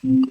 Yeah.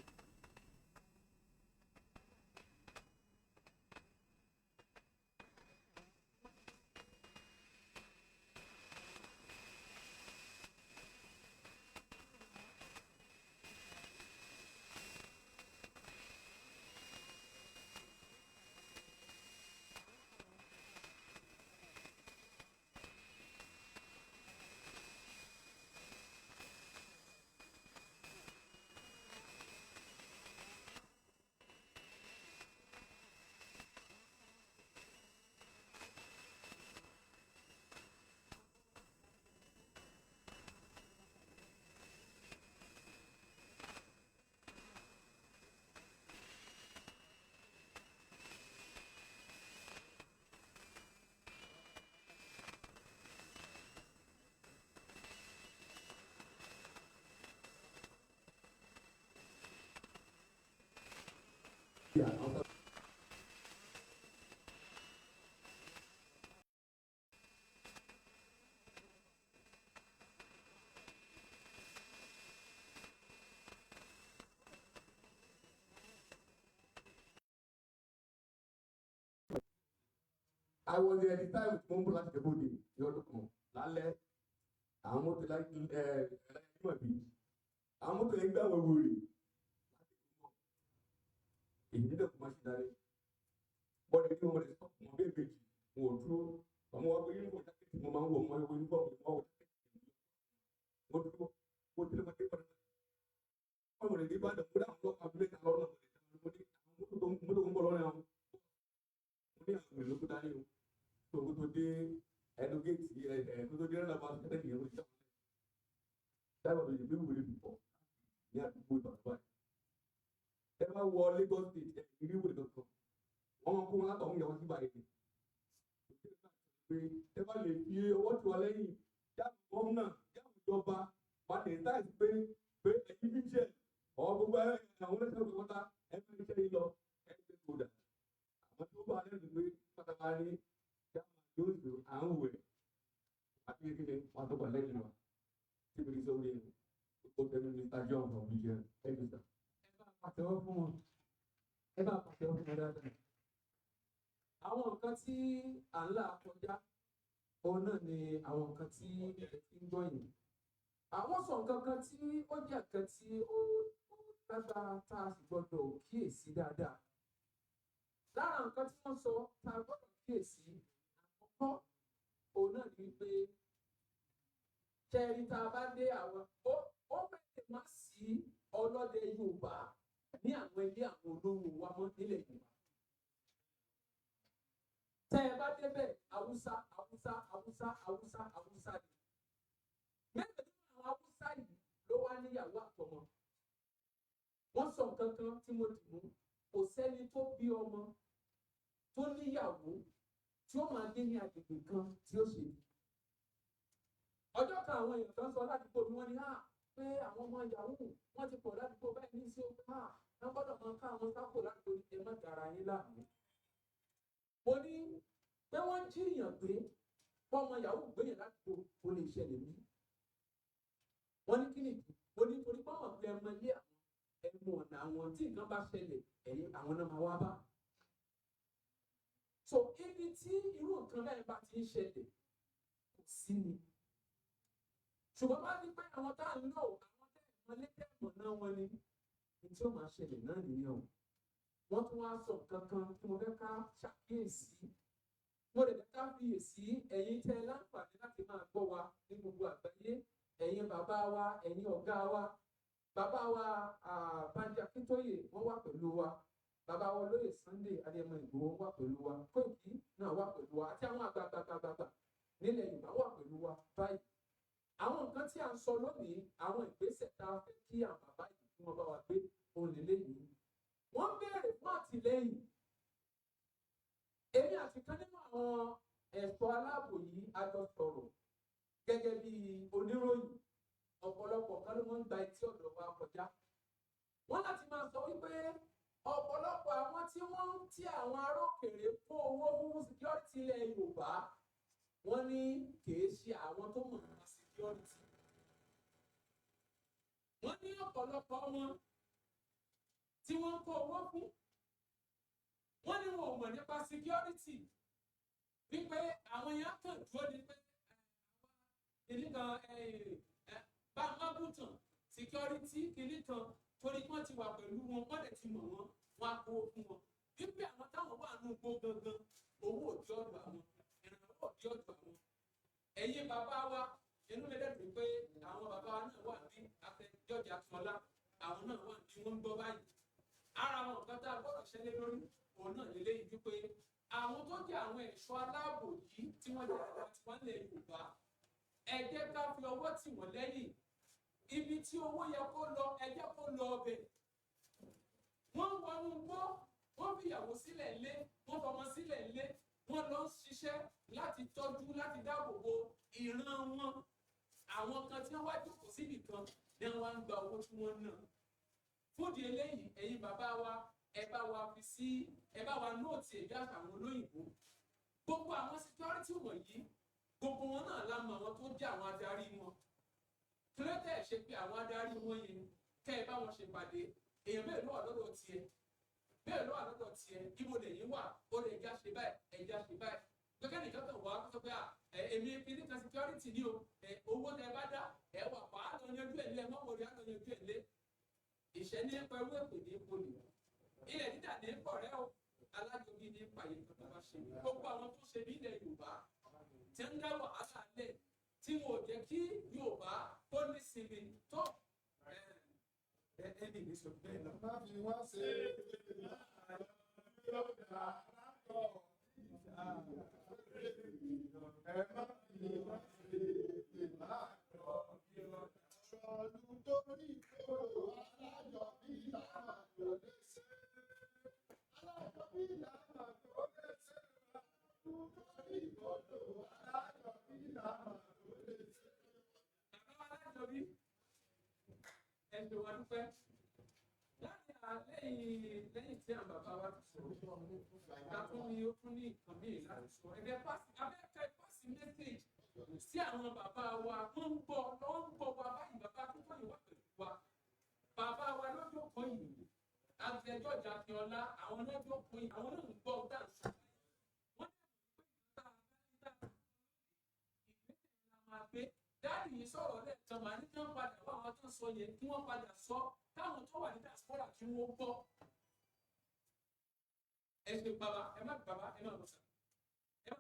I was there at the time with mo ń bọ̀ láti Ìjẹ̀bú Òde ní ọdún kan lálẹ́. Àwọn mọ́tò láti ẹ̀ẹ́dẹ́gbẹ̀mọ̀ bí àwọn mọ́tò yẹn gbé àwọn wèrè èyí nílẹ̀ kó má ṣe darí bọ́ọ̀lù tí wọ́n lè stop wọn bẹ́ẹ̀ méjì, wọn ò dúró. Àwọn wọ uniform, jacket mo máa ń wọ̀, mo máa ń wọ uniform, mo máa ń wọ jacket. Mo dúró, mo dúró, mo dé padà, wọ́n mọ̀ lè dé Ìbàdàn. Mo dá àwọn ọlọ́pàá mẹ́ta lọ́nà. Mo ní àwọn mọ́tò tó ń bọ̀ lọ́nà, àwọn mo ní àwọn èrò tó dání o tó kó tó dé ẹnu géètì ẹ ẹ kó tó dé ẹnu àbá kẹ́tẹ́ nìyẹn. Mo ti dáhùn dáhùn tó yẹ pé wèrè bìbọ̀ ní àdúgbò Ìbàdàn báyìí. Ẹ bá wọ Lagos State, ẹ ìrí wèrè kankan, wọ́n máa kó wọn látọ̀ ń yẹ wọ́n sí báyìí pé ẹ bá lè fi ọwọ́ tí wà lẹ́yìn jáàmù gómìnà, jáàmù ìjọba wà lè táìsì pé ẹ̀yin bí jẹ́ ọ̀ gbogbo ẹ̀ àwọn ẹlẹ́sìn ọ̀gbọ̀n pátá ẹ fẹ́ iṣẹ́ yìí lọ ẹ fẹ́ kó dà. Àwọn tó bá lẹ́nu pé pátápátá ní jáàmù yóò sùn à ń wẹ̀ àti kékeré wọn tó wà lẹ́yìn wa tí mo ti sọ wí ó tẹnu Mr. John from Niger. Thank you, sir. Ẹ bá pàtẹ́wọ́ fún wọn, ẹ bá pàtẹ́wọ́ fún wọn dáadáa. Àwọn nǹkan tí à ń là kọjá, òun náà ni àwọn nǹkan tí ẹ ti ń gbọ́ yìí. Àwọn sọ nǹkan kan tí ó jẹ́ nǹkan tí ó lágbára tá a sì gbọ́dọ̀ kíyèsí dáadáa. Lára nǹkan tí wọ́n sọ tá a gbọ́dọ̀ kíyèsí, àkọ́kọ́, òun náà ni wípé ṣẹ́ẹ̀rí tá a bá dé àwọn ó fẹ́ẹ́ má sí ọlọ́dẹ Yorùbá ní àwọn ilé àwọn olówó wa mọ́ nílẹ̀ Yorùbá. Tẹ́ ẹ bá débẹ̀, Haúsá, Haúsá, Haúsá, Haúsá, Haúsá ni. Mélòó nínú àwọn Haúsá yìí ló wá níyàwó àtọmọ? Wọ́n sọ nǹkan kan tí mo dì mú: kò sẹ́ni tó bí ọmọ tó níyàwó tí ó máa gbé ní agbègbè kan tí ó ṣe. Ọjọ́ kan, àwọn èèyàn kan sọ ládùúgbò mi, wọ́n ní pé àwọn ọmọ yahoo wọ́n ti pọ̀ ládùúgbò báyìí ní sí ó wọ́n gbọ́dọ̀ máa ká àwọn sápò ládùúgbò. Ní ẹ má dara yín láàmú. Mo ní pé wọ́n ń jíyàn gbé, fọmọ yahoo gbéyàn ládùúgbò, kò lè ṣẹlẹ̀ mí. Wọ́n ní kí nìdí? Mo ní torí pé àwọn ẹmọ ilé àwọn ẹmu ọ̀nà àwọn, tí nǹkan bá ṣẹlẹ̀, ẹ̀yìn àwọn náà máa wá bá. So ibi tí irú nǹkan bẹ́ẹ̀ bá ti ń ṣẹlẹ̀, kò sí ni. Ṣùgbọ́n bá ní pé àwọn tá à ń lò, àwọn tẹ́ ẹ̀mọ́ létẹ̀mọ̀ náà, wọ́n ní ní tí ó máa ṣẹlẹ̀ náà nìyẹn o. Wọ́n tún wá sọ nǹkan kan tí mo fẹ́ ká ṣàkíyèsí, mo lè fẹ́ ká fiyèsí. Ẹ̀yin tẹ́ ẹ láǹfààní láti máa gbọ́ wa ní gbogbo àgbáyé, ẹ̀yin bàbá wa, ẹ̀yin ọ̀gá wa, bàbá wa Bánjí Akíntóyè, wọ́n wà pẹ̀lú wa. Bàbá wa olóyè Sunday Adéyẹmọ Ìgbòho wà pẹ̀lú wa. Kóìkì náà wà pẹ̀lú wa, àti àwọn àgbààgbàgbàgbà nílẹ̀ Yorùbá wà pẹ̀lú wa báyìí. Àwọn nǹkan tí a ń sọ lónìí, àwọn ìgbésẹ̀ tá a fẹ́ kí àwọn bàbá yìí kí wọ́n bá wa gbé, òun lélẹ́yìí. Wọ́n béèrè fún àtìlẹ́yìn. Èmi àti kan nínú àwọn ẹ̀ṣọ́ aláàbò yìí a jọ sọ̀rọ̀ gẹ́gẹ́ bí oníròyìn. Ọ̀pọ̀lọpọ̀ kan ló máa ń gba etí ọ̀dọ̀ wa kọjá. Wọ́n láti máa sọ wípé ọ̀pọ̀lọpọ̀ àwọn tí wọ́n ń tí àwọn ará òkèèrè kó owó fún security ilẹ̀ Yorùbá, wọ́n ní kìí ṣe àwọn tó mọ̀ nípa security. Wọ́n ní ọ̀pọ̀lọpọ̀ wọn tí wọ́n ń kó owó fún, wọ́n ní wọn ò mọ̀ nípa security, wípé àwọn yẹn kàn dúró ní pé kìnnì kan bá mágùtàn security kìnnì kan, torí wọ́n ti wà pẹ̀lú wọn, wọ́n dẹ̀ ti mọ̀ wọ́n, wọ́n á kó fún wọn. Wípé àwọn táwọn wà nù gbó gangan, owó òdi ọ̀dọ̀ àwọn, ìrànlọ́wọ́ òdi ọ̀dọ̀ àwọn. Ẹ̀yin bàbá wa, inú mi dẹ̀ pé àwọn bàbá wa náà wà ní afẹ́jọ́jà Akínọlá, àwọn náà wà ní wọ́n ń gbọ́ báyìí. Ara àwọn nǹkan tá a gbọ́dọ̀ ṣẹlẹ̀ lórí òun náà lélẹ́yìí, wípé àwọn tó jẹ́ àwọn ẹ̀ṣọ́ aláàbò yìí tí wọ́n jẹ́ àwọn tí wọ́n lè Yorùbá, ẹ jẹ́ ká fi ọwọ́ tì wọ́n lẹ́yìn. Ibi tí owó yẹ kó lọ, ẹ jẹ́ kó lọ ọbẹ̀. Wọ́n wọnú gbọ́, wọ́n fi ìyàwó sílẹ̀ lé, wọ́n fọmọ sílẹ̀ lé, wọ́n lọ ń ṣiṣẹ́ láti tọ́jú, láti dáàbò bo ìran wọn. Àwọn kan tí wọ́n wá jókòó síbì kan ni wọ́n ń gba owó tí wọ́n ná. Fúdi eléyìí, ẹ̀yin bàbá wa, ẹ bá wa fi sí, ẹ bá wa nóòtì èdè àtàwọn olóyìnbó. Gbogbo àwọn security wọ̀nyí, gbogbo wọn náà la mọ àwọn tó jẹ́ àwọn adarí wọn. Kílódé ṣe pé àwọn adarí wọn yẹn, kẹ́ ẹ bá wọn ṣe pàdé? Èèyàn bẹ́ẹ̀ ló wà lọ́dọ̀ tiẹ̀, bẹ́ẹ̀ ló wà lọ́dọ̀ tiẹ̀, ibo lèyìn wà, ó lè já ṣe báyìí, ẹja ṣe báyìí. Gẹ́gẹ́ nìkan kan wà á sọ pé èmi kìíní kan security ni o, owó tẹ bá dá ẹ wà pa á lọ yanjú ẹ̀ lé, ẹ mọ́ wọlé á lọ yanjú ẹ̀ lé. Ìṣẹ́ ní pẹ̀lú èpè ní polè, ilẹ̀ dídà ní pọ̀rẹ́ o, alájọbí ní pààyè tó bá ṣe. Gbogbo àwọn tó ṣe ní ilẹ̀ Yorùbá tí ń dá wàhálà lẹ̀, tí wọn ò jẹ́ kí Yorùbá kó ní sinmi tó ẹni ní sọ bẹ́ẹ̀ lọ. Má fi wá ṣe ẹ má fi wá ṣe ìbáàdọ̀ ṣọlù torí kóró alájọ bí làmà tó lè ṣe, alájọ bí làmà tó lè ṣe, torí kóró alájọ bí làmà tó lè ṣe. Bàbá alájọbí, ẹ ṣe wá dúpẹ́. Lẹ́yìn tí àwọn bàbá wa ti sọ̀rọ̀, ká tún ní ó tún ní nǹkan míì láti sọ. Ẹgbẹ́ pàṣẹ abẹ́fẹ́ pàṣẹ mẹ́sẹ̀gì sí àwọn bàbá wa, wọ́n ń gbọ́, wọ́n ń gbọ́ wa báyìí. Bàbá tó yìí wà pẹ̀lú wa. Bàbá wa lọ́jọ́ kan yìí, Àgbẹ̀jọ́jà Akínọlá, àwọn lọ́jọ́ kan yìí, àwọn náà ń gbọ́ dáǹsì. Wọ́n máa gbé dáàdì yìí sọ̀rọ̀ lẹ́ẹ̀kan, màá ní kí wọ́n padà wá àwọn tó ń sọ yẹn, kí wọ́n padà sọ káwọn tó wà ní diaspora kí wọ́n gbọ́. Ẹ ṣe bàbá, ẹ má bàbá, ẹ má bọ̀ sà. Ẹ má.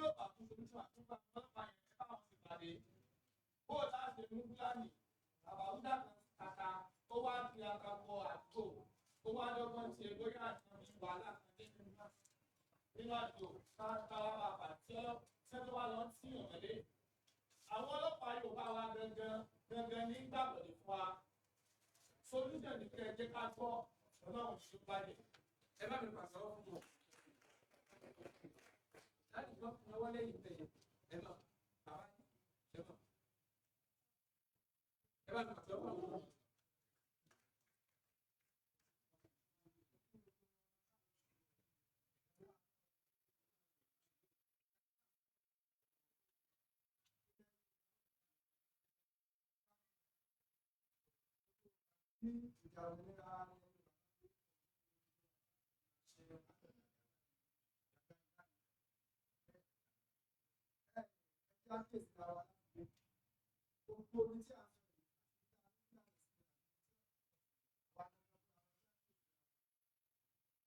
Tí ó bá tún solution, àtúntò àwọn ọlọ́pàá yẹn, ẹ bá wọn sì pàdé. Bó o láti mú Fúlàní, bàbá Húdà kan kàkà ó wá fi àtakọ àdúgbò, ó wá dọ́gbọ́n tiẹ̀ bóyá nǹkan bí wàhálà kan dé nínú àdúgbò káwá bá bà tí ọlọ́pàá wá lọ sí ìrànlẹ́. Àwọn ọlọ́pàá Yorùbá wa gangan gangan ní gbàgbọ́dé fún wa. Solution ní kẹ́ ẹ jẹ́ ká gbọ́, Ọlọ́run ṣe bàjẹ́. Ẹ bá mi pàṣẹ fún wọn. Láti gbọ́ lọ́wọ́ lẹ́yìn tẹ̀yìn, ẹ mọ̀, bàbá ẹ mọ̀. Ẹ bá mi pàṣẹ fún wọn. Ní ìjà òmìnira ṣe ẹ jẹ́ àkíyèsí ara wa láti gbogbo omi tí a sọ yìí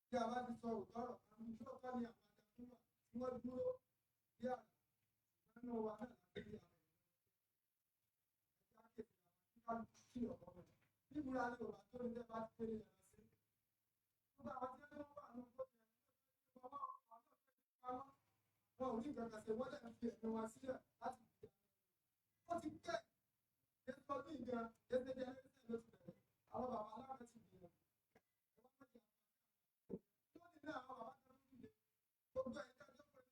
tí a bá ti sọ òótọ́ ọ̀rọ̀ kan ní lóòótọ́ ni àwọn ajagun wà tí wọ́n dúró bí àrà nínú wa náà láti rí àwọn èèyàn. Ẹ jẹ́ àkíyèsí ara wa kí kálukú kí ọ̀pọ̀ mọ̀ níbúra ní òbá tó ní tẹ́ bá ti péré ẹ̀rọ sí. Gbogbo àwọn tí wọ́n wà ní ọgbọ́n yẹn wọn ò ní nǹkan kan ṣe, wọ́n lè fi ẹ̀mí wọn sílẹ̀ láti fi ó ti kẹ́ ẹ̀ ọdún ìgan ẹsẹ̀ jẹ́ ẹsẹ̀ ló ti bẹ̀rẹ̀. Àwọn bàbá aláwọ̀ ti gbìyànjú lónìí náà, àwọn bàbá kan tó dìde gbogbo ẹ̀ jẹ́ ọjọ́ pẹ̀lú.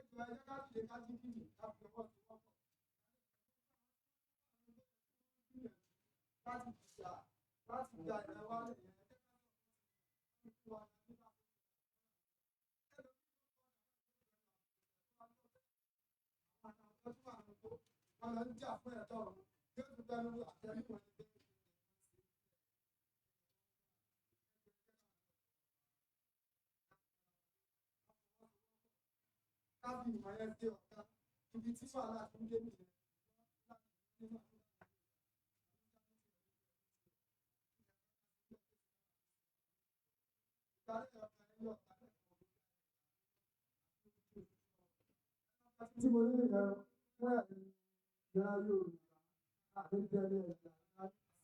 Ẹjọ́ ẹ jẹ́ ká dìde, ká jí kìnnì, ká fi ọwọ́ sí wọ́pọ̀ láti jà, láti gba ìran wa lẹ̀ yẹn. Ẹ jẹ́ ká sọ fún wa nípa àwọn tó wà lóko, wọn lọ ń jà fún ẹ̀tọ́ òun yóò tún bẹnu àtẹnu wọn ní pé ká fi ìmọ̀ yẹn ṣe ọ̀gá ibi tí wàhálà ti ń dé nìyẹn nínú ìgbàlẹ̀ ọ̀kan ẹyọ ọ̀kan tí mo ní nìyẹn fún ẹ̀mí ìran Yorùbá àti tẹ́lẹ̀ ẹ̀yà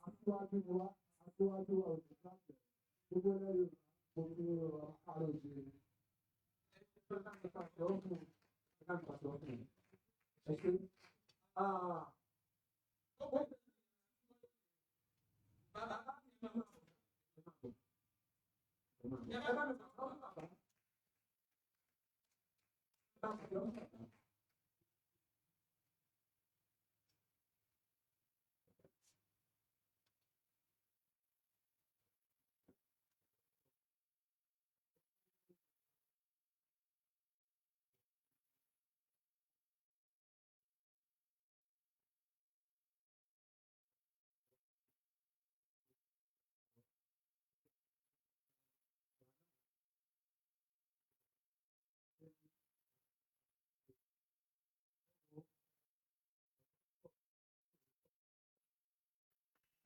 aṣíwájú wa, aṣíwájú wa ò ní bàjẹ́. Gbogbo ilẹ̀ Yorùbá, mo fi àròjì rẹ̀. Ẹ bá mi pàṣẹ fún ẹ bá mi pàṣẹ fún ẹ ṣe. Bàbá mi máa bọ̀. Ẹ bá mi pàṣẹ fún bàbá. Ẹ bá mi pàṣẹ fún bàbá.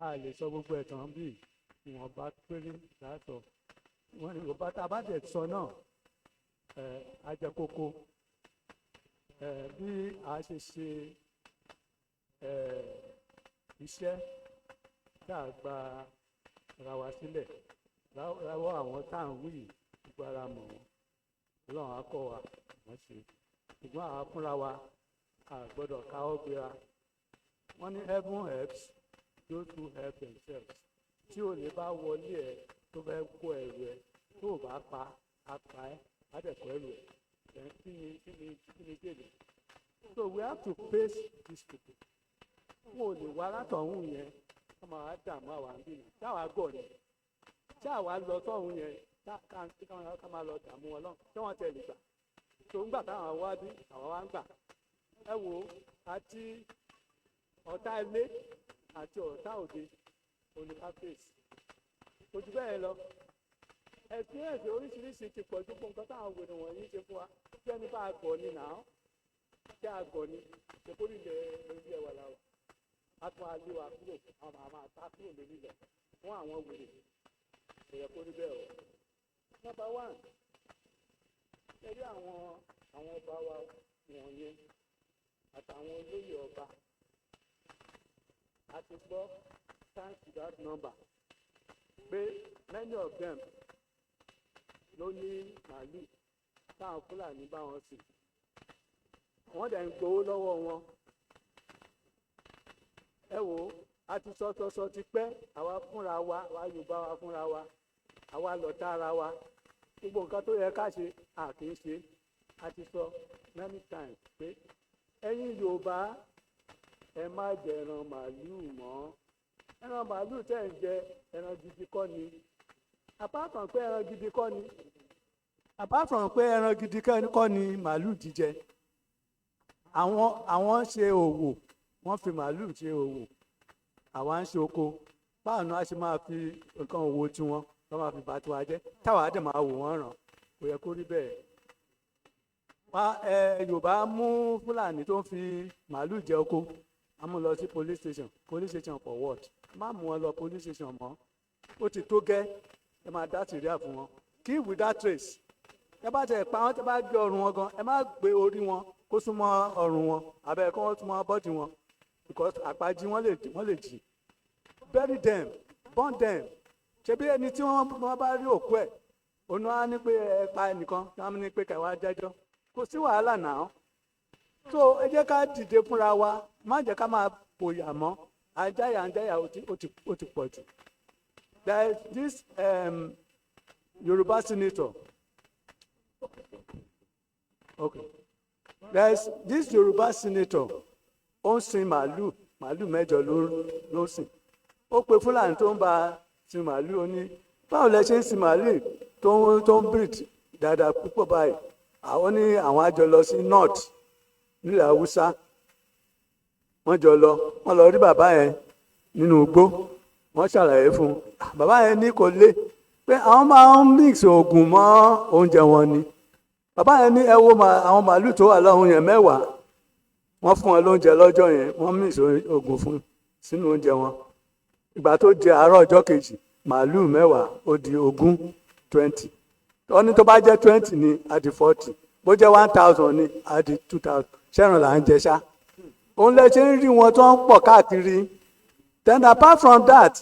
A lè sọ gbogbo ẹ̀ tán, bí ìwọ̀nba péré látọ̀ wọ́n ní ìwọ̀nba tá a bá dẹ̀ sọ náà ẹ̀ á jẹ́ kókó ẹ̀ bí a ṣe ṣe ẹ̀ iṣẹ́ tá a gba ara wa sílẹ̀ láwọ́ àwọn tá à ń wí yìí, gbogbo ara mọ̀ wọ́n. Ọlọ́run á kọ́ wa wọ́n ṣe, ṣùgbọ́n àwa fúnra wa a gbọ́dọ̀ káwọ́ gbéra. Wọ́n ní heaven helps those who help themselves. Tí olè bá wọlé ẹ tó fẹ́ kó ẹrù ẹ, tó o bá pa á pa ẹ́, á dẹ̀ kó ẹrù ẹ. Then kí ni jèrè? So we have to face these people. Wọn ò lè wá látọ̀hún yẹn, wọ́n máa dààmú àwa ń bì ní táwa gọ̀ ni tí àwa lọ sọ́hún yẹn, ká máa lọ dààmú wọn lọ́hùn tí wọ́n tẹ̀lé gbà tó ń gbà táwọn wá bí àwa wá ń gbà. Ẹ wo, àti ọ̀tá ilé àti ọ̀tá òde oníkàfẹ́sì ojú bẹ́ẹ̀ lọ. Experience oríṣiríṣi ti pọ̀ ju nǹkan táwọn wèrè wọ̀nyí ṣe fún wa. Bí ẹni bá a gọ̀ ni nà án tí a gọ̀ ni ṣèkórè ilẹ̀ orí ẹwà la wà. Á tún á lé wa kúrò, àwọn máa máa sá kúrò lórí ilẹ̀ fún àwọn wèrè. Kò yẹ kó rí bẹ́ẹ̀ o. Number one, ẹ rí àwọn ọba wa wọ̀nyẹn àtàwọn olóyè ọba, a ti gbọ́ thanks to that number pé many of them ló ní màálù táwọn Fúlàní bá wọn sìn, wọ́n dẹ̀ ń gbowó lọ́wọ́ wọn. Ẹ wò ó, a ti sọ sọ sọ ti pẹ́. Àwa fúnra wa, àwa Yorùbá wa fúnra wa, àwa lọ̀tá ara wa. Gbogbo nǹkan tó yẹ ká ṣe, a kì í ṣe. A ti sọ many times pé ẹ̀yin Yorùbá, ẹ má jẹ ẹran màálùú mọ́. Ẹran màálùú tẹ̀ ń jẹ, ẹran gidi kọ́ ni. Apart from pé ẹran gidi kọ́ ni, apart from pé ẹran gidi kọ́ ni màálùú jíjẹ, àwọn ń ṣe òwò, wọ́n fi màálùú ṣe òwò, àwa ń ṣe oko. Báwo ni wọ́n ṣe máa fi nǹkan òwò tiwọn wọ́n máa fi bà tiwa jẹ́, táwa dẹ̀ máa wò wọ́n ràn? Kò yẹ kó rí bẹ́ẹ̀. Wá ẹ, Yorùbá mú Fúlàní tó ń fi màálùú jẹ oko, a mú lọ sí police station. Police station for what? Má mú wọn lọ police station mọ́, ó ti tó gẹ́. Ẹ máa dá sìríà fún wọn. Kill without trace. Ẹ bá tẹ̀ pa wọn, tẹ bá gbé ọrùn wọn gan, ẹ má gbé orí wọn kó súnmọ́ ọrùn wọn abẹ́, kó wọ́n súnmọ́ body wọn, because àpájí wọ́n lè jì. Bury them, burn them. Ṣebí ẹni tí wọ́n bá rí òkú ẹ̀, òun á ní pé ẹ pa ẹnìkan, wọ́n á ní pé kẹwàá jẹ́jọ́, kò sí wàhálà náà. So ẹ jẹ́ ká dìde fúnra wa, má jẹ́ ká máa bòyà mọ́ àjáyà àjáyà. Ó ti pọ̀ jù. There is this Yoruba senator, okay, there is this Yoruba senator, ó ń sin màálù. Màálù mẹ́jọ ló ń sìn. Ó pe Fúlàní tó ń bá sin màálù, ó ní, "Báwo lẹ ṣe ń sin màálù tó ń breed dáadáa púpọ̀ báyìí?" Àwọn ní àwọn àjọ lọ sí north nílẹ̀ Haúsá. Wọ́n jọ lọ, wọ́n lọ rí bàbá yẹn nínú igbó, wọ́n ṣàlàyé fún un. Bàbá yẹn ní kò lè pé àwọn máa ń mix oògùn mọ́ oúnjẹ wọn ni. Bàbá yẹn ní, ẹ wo àwọn màálù tó wà lọ́hùn yẹn mẹ́wàá, wọ́n fún wọn lóúnjẹ lọ́jọ́ yẹn, wọ́n mix oògùn fún sínú oúnjẹ wọn. Ìgbà tó di àárọ̀ ọjọ́ kejì, màálù 10 ó di 20, 20. Wọ́n ní tó bá jẹ́ 20 ní, á di 40. Bó jẹ́ 1,000 ní, á di 2,000. Ṣẹ́ran là ń jẹ ṣá? Òun lẹ ṣe ń rí wọn tó ń pọ̀ káàkiri. Then apart from that,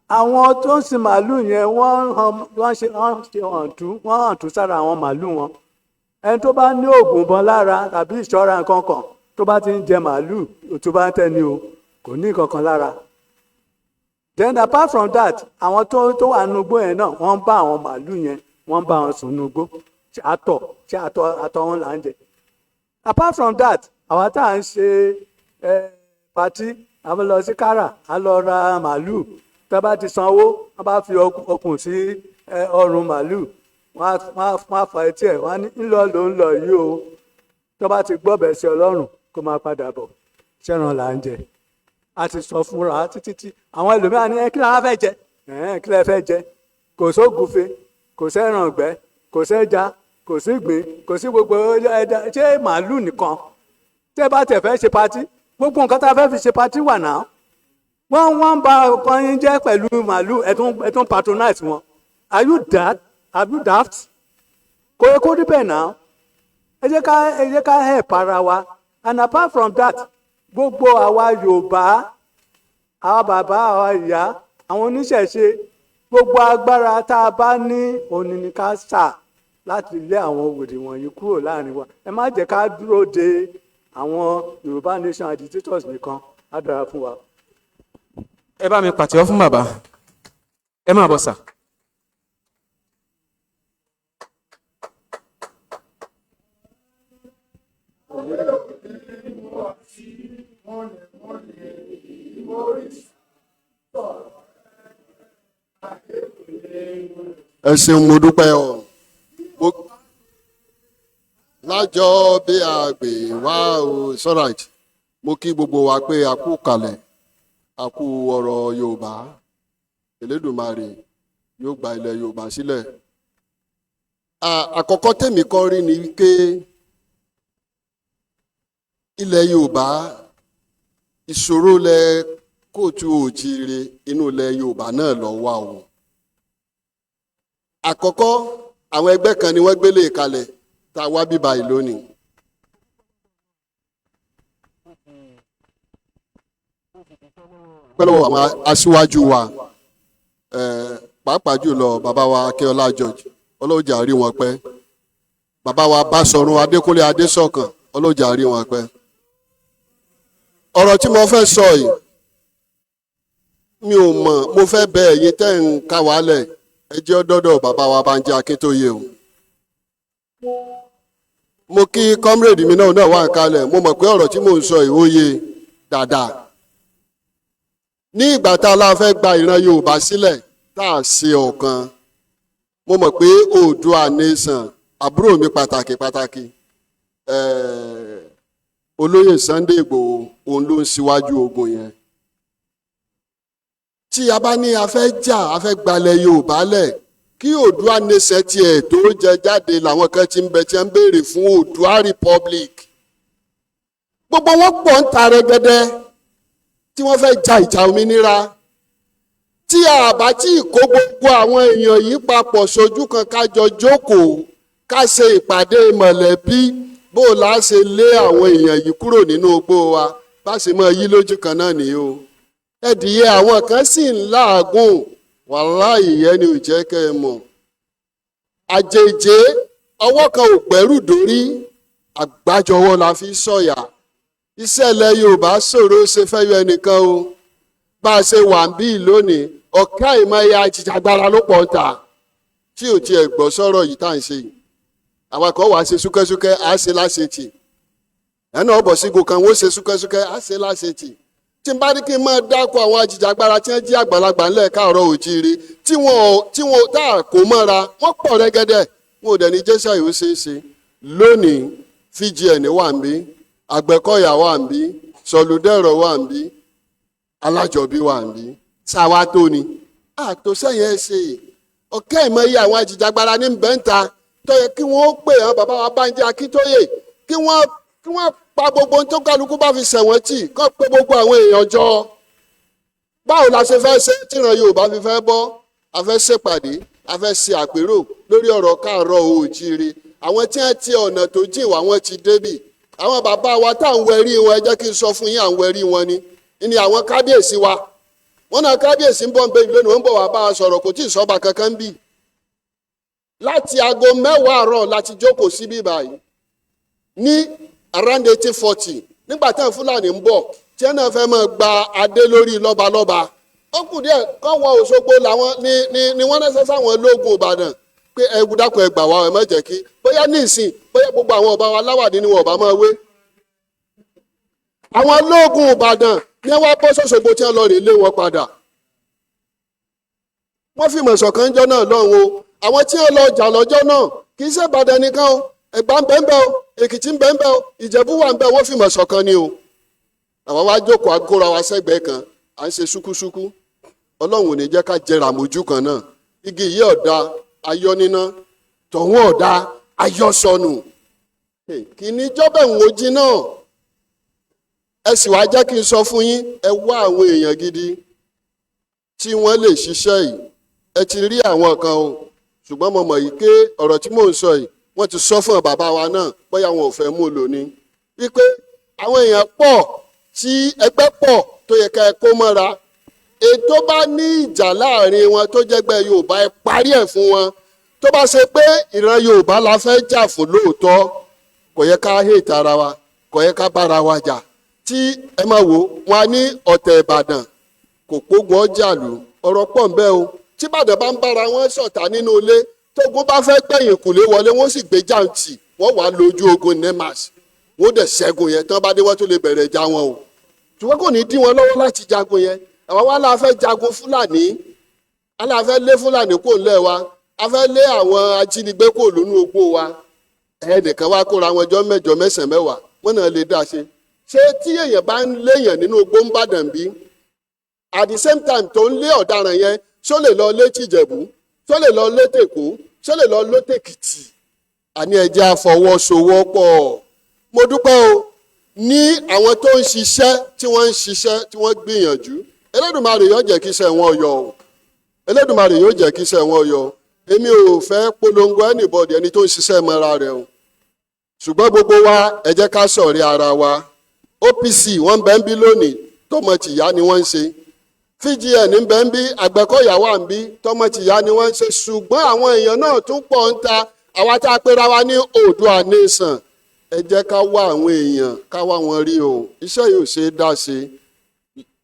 àwọn tó ń sin màálù yẹn, wọ́n ṣe hàntú, wọ́n hàntú sára àwọn màálù wọn. Ẹni tó bá ní oògùn ìbọn lára tàbí ìṣọ́ra nǹkan kan, tó bá ti ń jẹ màálù, tó bá ń tẹ́ni o, kò ní nǹkan kan lára. Then apart from that, àwọn tó wà nínú igbó yẹn náà, wọ́n ń bá àwọn màálù yẹn, wọ́n ń bá wọn sùn nínú igbó. Ṣé àtọ̀, ṣé àtọ̀ wọn là ń jẹ? Apart from that, àwa tá à ń ṣe party, a lọ sí kára, a lọ ra màálù. Tá a bá ti sanwó, wọ́n bá fi okùn sí ọrùn màálù, wọ́n á fa etí ẹ̀, wọ́n á ní ńlọ ló ń lọ yìí o. Tó bá ti gbọ́bẹ̀ sí Ọlọ́run, kó máa padà bọ̀. Ṣẹ́ran là ń jẹ? A ti sọ fúnra títí tí àwọn ẹlòmíràn ní, ẹ kí làwọn fẹ́ jẹ? Ẹ̀ẹ́n, kí lẹ fẹ́ jẹ? Kò sóògùnfe, kò sẹ́ran ọ̀gbẹ́, kò sẹ́ja, kò sí ìgbín, kò sí gbogbo ẹja. Ṣé màálù nìkan? Tẹ́ bá tẹ̀ fẹ́ ṣe party, gbogbo nǹkan tá a fẹ́ fi ṣe party wà náà. Wọ́n ń ba ọkàn yín jẹ́ pẹ̀lú màálù, ẹ tún patronize wọn. Are you that, are you daft? Kò yẹ kó rí bẹ́ẹ̀ náà. Ẹ jẹ́ ká help ara wa. And apart from that, gbogbo àwa Yorùbá, àwa bàbá, àwa ìyá, àwọn oníṣẹ̀ṣe, gbogbo agbára tá a bá ní òní ni ká sà láti lé àwọn wèrè wọ̀nyí kúrò láàrin wa. Ẹ má jẹ́ ká dúró de àwọn Yorùbá nation agitators nìkan. Á dára fún wa. Ẹ bá mi pàtẹ́wọ́ fún bàbá. Ẹ máa bọ̀ sà. Ẹ ṣeun, mo dúpẹ́ o. Lájọ bí àgbè wá o, it's alright. Mo kí gbogbo wa pé a kú kalẹ̀, a kú ọ̀rọ̀ Yorùbá. Elédùmarè yóò gba ilẹ̀ Yorùbá sílẹ̀. Àkọ́kọ́ tèmi kọ́ rí ni wípé ilẹ̀ Yorùbá Ìṣòro lẹ kóòtù òjìire inú ilẹ̀ Yorùbá náà lọ wà o. Àkọ́kọ́, àwọn ẹgbẹ́ kan ni wọ́n gbélé kalẹ̀ tá a wá bíbá yìí lónìí. Pẹ̀lú àwọn aṣíwájú wa, pàápàá jùlọ bàbá wa Akínọlá George, ọlọ́jà rí wọn pẹ́. Bàbá wa Báṣọ̀run Adékúnlé Adésọ̀kan, ọlọ́jà rí wọn pẹ́. Ọ̀rọ̀ tí mo fẹ́ sọ yìí, mi ò mọ̀, mo fẹ́ bẹ ẹ̀yin tẹ́ ń ká wálẹ̀, ẹ jẹ́ ó dọ́dọ̀ bàbá wa Bánjí Akíntóyè o. Mo kí comrade mi náà wà ń kalẹ̀, mo mọ̀ pé ọ̀rọ̀ tí mò ń sọ yìí ó yé dáadáa. Ní ìgbà tá a la fẹ́ gba ìran Yorùbá sílẹ̀ tá a ṣe ọ̀kan, mo mọ̀ pé Oòduà Nation, àbúrò mi pàtàkì pàtàkì, olóyè Sunday Igboho, òun ló ń ṣíwájú ogun yẹn. Tí a bá ní a fẹ́ jà, a fẹ́ gbalẹ̀ Yorùbá lẹ̀, kí Oòduà Nation tiẹ̀ tó jẹ jáde, làwọn kan ti ń bẹ tí ń béèrè fún Oòduà Republic. Gbogbo wọn pọ̀ ń ta rẹ́gẹ́dẹ́ tí wọ́n fẹ́ ja ìjà òmìnira. Tí a bá tí kó gbogbo àwọn èèyàn yìí papọ̀ sójú kan, ká jọ jókòó, ká ṣe ìpàdé mọ̀lẹ́bí, bó o la ṣe lé àwọn èèyàn yìí kúrò nínú igbó wa, bá ṣe máa yí lójú kan náà nìyí o. Ẹ̀dìyẹ àwọn kan sì ń làágùn, wàláhì ìyẹn ni ò jẹ́ kẹ́ ẹ mọ̀. Àjèjé ọwọ́ kan ò gbẹ́rù dórí, àgbájọwọ́ la fi sọ̀yà. Ìṣẹ̀lẹ̀ Yorùbá ṣòro ṣe fẹ́ yọ ẹnìkan o. Bá a ṣe wà ń bí lónìí, ọ̀kẹ́ àìmọye ajìjàgbara ló pọ̀ ń ta tí ò tiẹ̀ gbọ́ sọ̀rọ̀ yìí tá à ń ṣe yìí. Àwọn kan wàá ṣe súkẹ́súkẹ́, á ṣe láṣetì. Ẹnu ọ̀bọ̀ sígun kan, wọ́n ṣe súkẹ́súkẹ́, á ṣe láṣetì. Tí n bá ní kí n máa dáko àwọn ajìjàgbara tí wọ́n jí àgbàlagbà ńlẹ̀ káàárọ̀ òjíire, tí wọ́n tá a kó mọ́ra, wọ́n pọ̀ rẹ́gẹ́dẹ́, wọn ò dẹ̀ ní jésà yìí ó ṣeé ṣe. Lónìí, VGN wà ń bí, Àgbẹ̀kọ̀yà wà ń bí, Sọ̀lúdẹ̀rọ̀ wà ń bí, Alájọbí wà ń bí. Sáwa tó ni àtò sẹ́yìn ẹ̀ ṣe ọ̀kẹ́ ìmọ̀ye àwọn ajìjàgbara ní bẹ́ńta tó yẹ kí wọ́n pè hàn bàbá wa Bánjí Akíntóyè, kí wọ́n pa gbogbo ohun tó kálukú bá fi ṣẹ̀wọ̀n tì, kó pé gbogbo àwọn èèyàn jọ. Báwo la ṣe fẹ́ ṣe tíran Yorùbá fi fẹ́ bọ́? A fẹ́ ṣèpàdé, a fẹ́ ṣe àpérò lórí ọ̀rọ̀ káàárọ̀ oòjíire. Àwọn tí wọ́n ti ọ̀nà tó jìn wá, wọ́n ti débì. Àwọn bàbá wa tá à ń wẹrí wọn, ẹ jẹ́ kí n sọ fún yín, à ń wẹrí wọn ni àwọn kábíyèsí wa. Wọ́n náà kábíyèsí ń bọ̀ ń bẹ ìlú lónìí, wọ́n ń bọ̀ wá bá a sọ̀rọ̀, kò tí ì sọ́ba kankan bí. Láti aago 10 àárọ̀ láti jókòó síbí báyìí ní around 1840, nígbà táwọn Fúlàní ń bọ̀ tí ẹ̀ náà fẹ́ máa gba adé lórí lọ́balọ́ba. Ó kù díẹ̀ kọ́ wọ Òṣogbo làwọn ni wọ́n ránṣẹ́ sáwọn ológun Ìbàdàn pé ẹ dákun ẹ gbà wá, ẹ má jẹ́ kí bóyá ní ìsìn bóyá gbogbo àwọn ọba wa láwàdí ni wọn ọba máa wé. Àwọn ológun Ìbàdàn ní wọ́n bọ́ sọ́sọ́gbó tí wọ́n lọ rè lé wọn padà. Wọ́n fìmọ̀ ṣọ̀kan jọ́ náà lọ́hùn o. Àwọn tí wọ́n lọ jà lọ́jọ́ náà kì í ṣe Ìbàdàn nìkan o, Ẹ̀gbá ń bẹ́ẹ̀ bẹ́ẹ̀ o, Èkìtì ń bẹ́ẹ̀ bẹ́ẹ̀ o, Ìjẹ̀bú wà ń bẹ́ẹ̀, wọ́n fìmọ̀ ṣọ̀kan ni o. Àwọn wá jókòó agóra wa sẹ́gbẹ̀ẹ́ kan, à ń ṣe ṣúkúṣúkú. Ọlọ́run ò ní jẹ́ ká jẹrà mójú kan náà. Igi yìí ọ̀dà ayọ́ níná, tọ̀hún ọ̀dà ayọ́ sọnù. Kì í ní jọ́bẹ̀ ń wojí náà. Ẹ sì wá jẹ́ kí n sọ fún yín, ẹ wá àwọn èèyàn gidi tí wọ́n lè ṣiṣẹ́ yìí. Ẹ ti rí àwọn kan o, ṣùgbọ́n mo mọ̀ yìí pé ọ̀rọ̀ tí mò ń sọ yìí, wọ́n ti sọ fún bàbá wa náà, bóyá wọn ò fẹ́ mú lò ní. Wípé àwọn èèyàn pọ̀ tí ẹgbẹ́ pọ̀ tó yẹ ká ẹ kó mọ́ra. Ètò bá ní ìjà láàrin wọn tó jẹ́gbẹ́ Yorùbá, ẹ parí ẹ̀ fún wọn. Tó bá ṣe pé ìran Yorùbá la fẹ́ jà fún lóòótọ́, kò yẹ ká hate ara wa, kò yẹ ká bára wa jà. Tí ẹ máa wò wọn ní ọ̀tẹ̀ Ìbàdàn kò pógun ọjà lù, ọ̀rọ̀ pọ̀ ń bẹ o. Tí Ìbàdàn bá ń bára wọn ṣọ̀tá nínú ilé, tógun bá fẹ́ gbẹ̀yìn kùlé wọlé, wọ́n sì gbé jàǹtì, wọ́n wà lójú ogun nemas, wọ́n dẹ̀ ṣẹ́gun yẹn. Tán bá dé, wọ́n tó lè bẹ̀rẹ̀ já wọn o, ṣùgbọ́n kò ní dí wọn lọ́wọ́ láti jagun yẹn. Àwọn wa la fẹ́ jagun Fúlàní, a la fẹ́ lé Fúlàní kò lẹ̀ wa, a fẹ́ lé àwọn ajínigbé kò lónú ogbó wa. Ẹnìkan wá kóra wọn jọ 8, 9, 10, wọn náà lè dá ṣe. Ṣé tí èèyàn bá ń léèyàn nínú ogbó ń Bàdàn bí, at the same time tó ń lé ọ̀daràn yẹn, ṣó lè lọ lé tìjẹ̀bú, ṣó lè lọ lé tèkó, ṣó lè lọ lé tèkìtì? Àní ẹ jẹ́ àfọwọ́sowọ́pọ̀. Mo dúpẹ́ o. Ní àwọn tó ń ṣiṣẹ́, tí wọ́n ń ṣiṣẹ́, tí wọ́n gbìyànjú, Elédùmarè yóò jẹ́ kí iṣẹ́ wọn yọ o. Elédùmarè yóò jẹ́ kí iṣẹ́ wọn yọ. Èmi ò fẹ́ polongo anybody, ẹni tó ń ṣiṣẹ́ mọ́ra rẹ̀ o. Ṣùgbọ́n gbogbo wa, ẹ jẹ́ ká ṣọ̀rẹ́ ara wa. OPC wọ́n ń bẹ ń bí lónìí, tọmọ tìyá ni wọ́n ń ṣe. VGN ń bẹ ń bí, Àgbẹ̀kọ̀yà wà ń bí, tọmọ tìyá ni wọ́n ń ṣe. Ṣùgbọ́n àwọn èèyàn náà tún pọ̀ ń ta. Àwa tá a pera wa ní Oòduà Nation, ẹ jẹ́ ká wá àwọn èèyàn, ká wá wọn rí o. Iṣẹ́ yóò ṣe é dá ṣe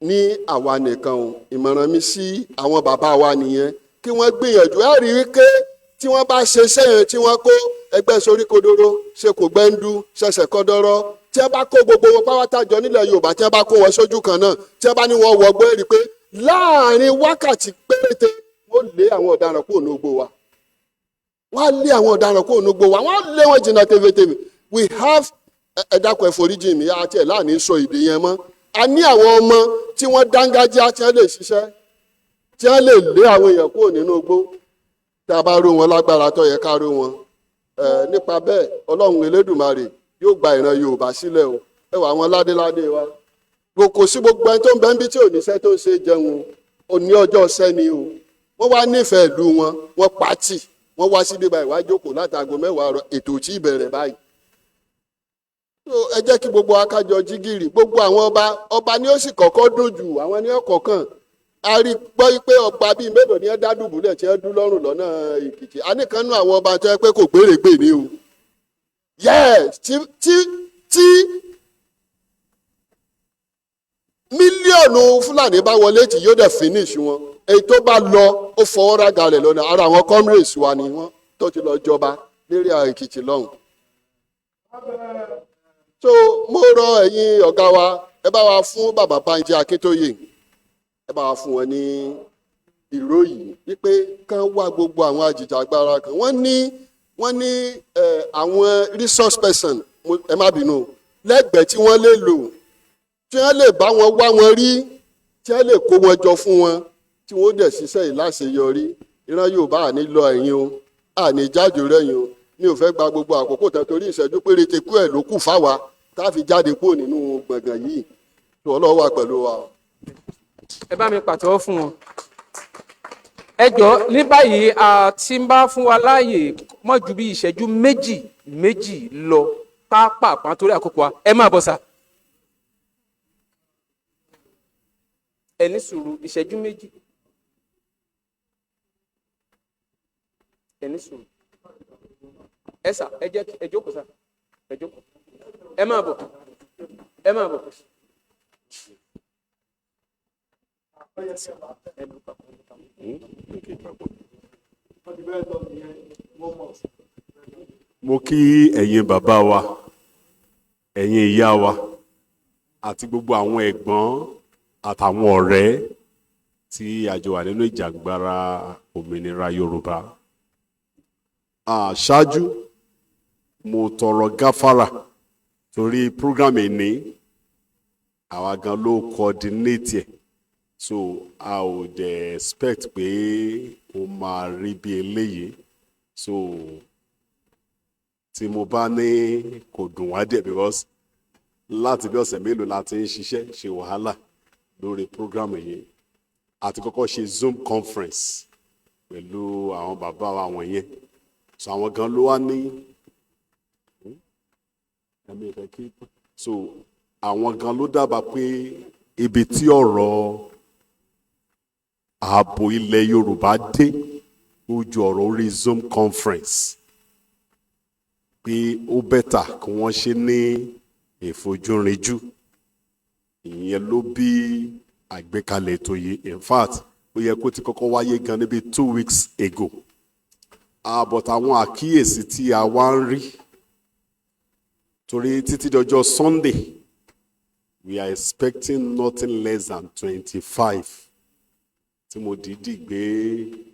ní àwa nìkan o. Ìmọ̀ràn mi sí àwọn bàbá wa nìyẹn, kí wọ́n gbìyànjú. Ẹ rí i pé tí wọ́n bá ṣe sẹ́yìn, tí wọ́n kó ẹgbẹ́ sórí kodoro ṣe kò gbẹ́ndú ṣẹ̀ṣẹ̀ kọ́dọ́rọ́, tí wọ́n bá kó gbogbo wọn pátá jọ nílẹ̀ Yorùbá, tí wọ́n bá kó wọn sójú kan náà, tí wọ́n bá ní wọ́n wọgbọ́, ẹ rí i pé láàrin wákàtí péréte, wọ́n lé àwọn ọ̀daràn kúrò ní ogbó wa. Wọ́n á lé àwọn ọ̀daràn kúrò ní ogbó wa, wọ́n á lé wọn jìnnà tẹfẹtẹfẹ. We have, ẹ dákun, ẹ foríjì mi, àti ẹ̀ láàní sọ èdè yẹn mọ́. A ní àwọn ọmọ tí wọ́n dángájá, tí wọ́n lè ṣiṣẹ́, tí wọ́n lè lé àwọn èèyàn kúrò nínú igbó, tá a bá ró wọn lágbára tó yẹ ká ró wọn. Ẹ nípa bẹ́ẹ̀, Ọlọ́run Elédùmarè yóò gba ìran Yorùbá sílẹ̀ o. Ẹ wà àwọn ládéládé wa, kò sí gbogbo ẹni tó ń bẹ ń bí tí ò níṣẹ́ tó ń ṣe jẹun o. Ní ọjọ́ sẹ́ni o, wọ́n wá nífẹ̀ẹ́ ìlú wọn, wọ́n pàtì, wọ́n wá síbí báyìí, wá jókòó látago 10 àárọ̀, ètò tí ìbẹ̀rẹ̀ báyìí. So ẹ jẹ́ kí gbogbo akájọ jígìrì. Gbogbo àwọn ọba, ọba ni ó sì kọ́kọ́ dùn jù, àwọn ni ó kọ̀ọ̀kan. A rí gbọ́ pé ọba bíi mélòó ni ẹ dá dùbúlẹ̀ tí ẹ dún lọ́rùn lọ́nà Èkìtì. A nìkan nú àwọn ọba tó yẹ pé kò gbèrègbè ni o. Yes, tí mílíọ̀nù Fúlàní bá wọlé tí yóò dẹ̀ finish wọn, èyí tó bá lọ, ó fọwọ́ rága rẹ̀ lọ́nà. Ara àwọn comrades wa ni wọ́n tó ti lọ jọba lérí Èkìtì lọ́hùn. So mo rọ ẹ̀yin ọ̀gá wa, ẹ bá wa fún bàbá Bánjí Akíntóyè, ẹ bá wa fún wọn ní ìró yìí wípé kán wá gbogbo àwọn ajìjàgbara kan. Wọ́n ní àwọn resource person, ẹ má bínú, lẹ́gbẹ̀ẹ́ tí wọ́n lè lò, tí wọ́n lè bá wọn wá wọn rí, tí wọ́n lè kó wọn jọ fún wọn, tí wọ́n dẹ̀ ṣiṣẹ́ yìí láṣeyọrí. Ìran Yorùbá, àní lọ ẹ̀yìn o, àní jáde rẹ̀yìn o. Mi ò fẹ́ gba gbogbo àkókò tán torí ìṣẹ́jú péréte kú ẹ̀ ló kù fáwa tá a fi jáde kúrò nínú gbọ̀ngàn yìí. Tó Ọlọ́run wà pẹ̀lú wa o. Ẹ bá mi pàtẹ́wọ́ fún wọn. Ẹ jọ, ní báyìí, a ti ń bá fún wa láàyè mọ́ ju bí ìṣẹ́jú méjì méjì lọ pápápá torí àkókò wa. Ẹ máa bọ̀ sá. Ẹ ní sùúrù, ìṣẹ́jú 2. Ẹ ní sùúrù. Ẹ sà, ẹ jẹ́ ẹ jókòó sà, ẹ jókòó. Ẹ máa bọ̀, ẹ máa bọ̀. Ẹ lù papọ̀, ẹ lù papọ̀. Wọ́n ti bẹ́ẹ̀ lọ nìyẹn, wọ́n mọ̀. Mo kí ẹ̀yin bàbá wa, ẹ̀yin ìyá wa, àti gbogbo àwọn ẹ̀gbọ́n àtàwọn ọ̀rẹ́ tí a jọ wà nínú ìjàngbara òmìnira Yorùbá. Ṣáájú, mo tọrọ gáfárà torí program ní àwa gan ló coordinate ẹ̀, so a ò dẹ̀ expect pé ó máa rí bí eléyìí. So tí mo bá ní kò dùn wá díẹ̀, because láti bí ọ̀sẹ̀ mélòó la ti ń ṣiṣẹ́ ṣe wàhálà lórí program yìí. Àti kọ́kọ́ ṣe Zoom conference pẹ̀lú àwọn bàbá wa wọ̀nyẹn, so àwọn gan ló wá ní ẹ̀mí ìfẹ́ kí, so àwọn gan ló dábàá pé ibi tí ọ̀rọ̀ ààbò ilẹ̀ Yorùbá dé, ó ju ọ̀rọ̀ orí Zoom conference, pé ó better kí wọ́n ṣe ní ìfojúrinjú. Ìyẹn ló bí àgbékalẹ̀ ètò yìí. In fact, ó yẹ kó ti kọ́kọ́ wáyé gan níbi 2 weeks ago, but àwọn àkíyèsí tí a wá ń rí, torí títí dọjọ́ Sunday, we are expecting nothing less than 25 tí mo dìídì gbé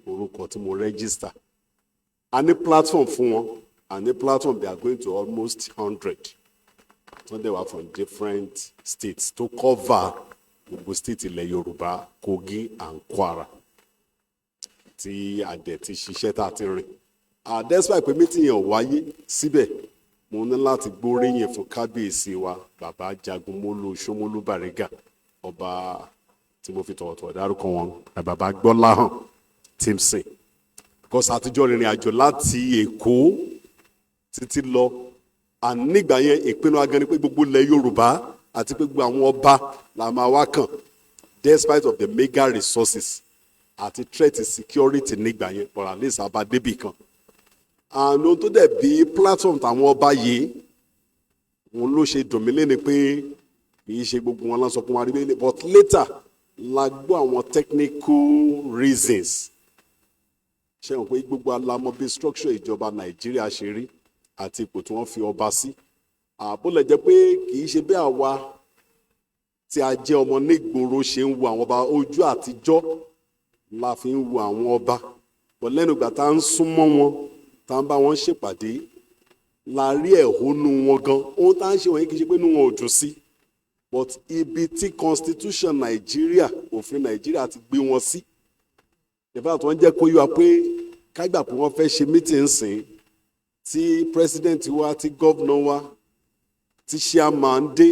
orúkọ tí mo register. A ní platform fún wọn, a ní platform. They are going to almost 100 tó dẹ̀ wá from different states, tó cover gbogbo state ilẹ̀ Yorùbá, Kogi and Kwara, tí a dẹ̀ ti ṣiṣẹ́ tá a ti rìn. Despite pé meeting yẹn ò wáyé síbẹ̀, Mo ní láti gbóríyìn fún kábíyèsí wa, bàbá Jagunmólú Ṣómólú Bàrígà, ọba tí mo fi tọ̀wọ̀tọ̀wọ̀ dárúkọ wọn, bàbá Gbọ́láhàn Timson, because àtijọ́ rìnrìn àjò láti Èkó títí lọ. Ànígbà yẹn, ìpinnu agan ni pé gbogbo ilẹ̀ Yorùbá àti pé gbogbo àwọn ọba la máa wá kàn, despite of the mega resources àti threat security nígbà yẹn, but at least àbá débì kan. And ohun tó dẹ̀ bí platform tàwọn ọba yìí, òun ló ṣe dùn mí lẹ́ni pé kì í ṣe gbogbo wọn lọ́sọ̀ fún wa rí lélẹ̀, but later la gbọ́ àwọn technical reasons. Ṣe hàn pé gbogbo alamọ bí structure ìjọba Nàìjíríà ṣe rí àti ipò tí wọ́n fi ọba sí. Àbólẹ̀ jẹ́ pé kì í ṣe bí àwa tí a jẹ́ ọmọ nígboro ṣe ń wo àwọn ọba, ojú àtijọ́ la fi ń wo àwọn ọba, but lẹ́nu ìgbà tá à ń súnmọ́ wọn, tá à ń bá wọn ṣèpàdé, la rí ẹ̀hónú wọn gan. Ohun tá à ń ṣe wọ̀nyí, kì í ṣe pé inú wọn ò dùn sí, but ibi tí constitution Nàìjíríà, òfin Nàìjíríà ti gbé wọn sí. In fact, wọ́n jẹ́ kó yé wa pé kágbà pé wọ́n fẹ́ ṣe meeting sìn, tí president wa, tí governor wa, tí chairman dé,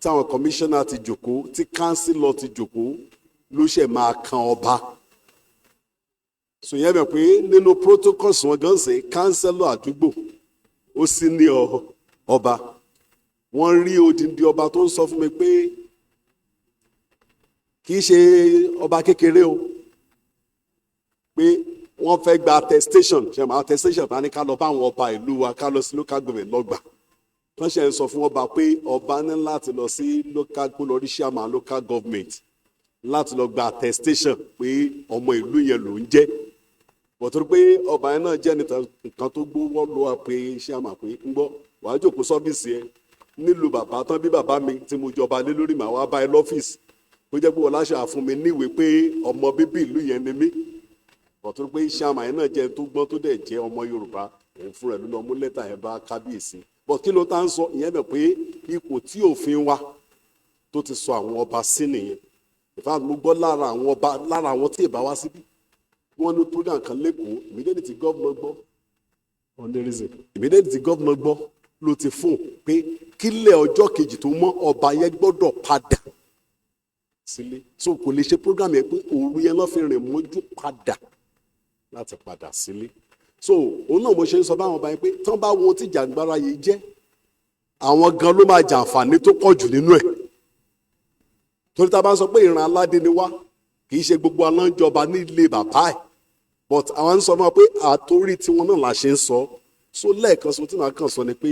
táwọn commissioner ti jòkó, tí councillor ti jòkó, ló ṣe máa kan ọba. So yẹn bẹ̀ pé nínú protocols wọn gan ṣe, councillor àdúgbò ó sì ní ọba. Wọ́n rí odindi ọba tó ń sọ fún mi pé kì í ṣe ọba kékeré o, pé wọ́n fẹ́ gba attestation. Ṣe mọ̀ attestation bá ní ká lọ bá àwọn ọba ìlú wa, ká lọ sí local government lọ́gbà. Wọ́n ṣe ń sọ fún ọba pé ọba ní láti lọ sí local, kó lọ rí chairman local government láti lọ gba attestation pé ọmọ ìlú yẹn ló ń jẹ́. Bọ̀tọ́ pé ọba yẹn náà jẹ́ nǹkan tó gbówó lọ wá pé chairman pé ń gbọ́, wàá jókòó sọ́fíìsì ẹ nílùú bàbá tán bí bàbá mi tí mo jọba lé lórí, màá wá bá ẹ lọ́fíìsì, kó jẹ́ pé wọ́n láṣà fún mi níwèé pé ọmọ bíbí ìlú yẹn ni mí. Bọ̀tọ́ pé chairman yẹn náà jẹ́ tó gbọ́n, tó dẹ̀ jẹ́ ọmọ Yorùbá, òun fúnra ẹ̀ ló lọ mú lẹ́tà yẹn bá kábíyèsí. But kí ló tá ń sọ ìyẹn bẹ̀ pé ipò tí òfin wa tó ti sọ àwọn ọba sí nìyẹn. In fact, mo gbọ́ lára àwọn ọba, lára àwọn tí ìbá wá síbí, wọ́n ní program kan lẹ́kọ̀ọ́. Immediately tí governor gbọ́ on the reason, immediately tí governor gbọ́, ló ti fún pé kílẹ̀ ọjọ́ kejì tó mọ́, ọba yẹn gbọ́dọ̀ padà sílé. So kò lè ṣe program yẹn, pé òru yẹn lọ́ fi rìn mọ́jú padà láti padà sílé. So òun náà mo ṣe ń sọ báwọn ọba yẹn pé tán bá wo ohun tí jàǹgbára yìí jẹ́, àwọn gan ló máa jàǹfààní tó pọ̀ jù nínú ẹ̀, torí tá a bá ń sọ pé ìran aládé ni wá, kì í ṣe gbogbo aláǹjọba nílé bàbá ẹ̀, but àwọn ń sọ fún wa pé àtórí tiwọn náà la ṣe ń sọ. So lẹ́ẹ̀kan sọ tí màá kàn sọ ni pé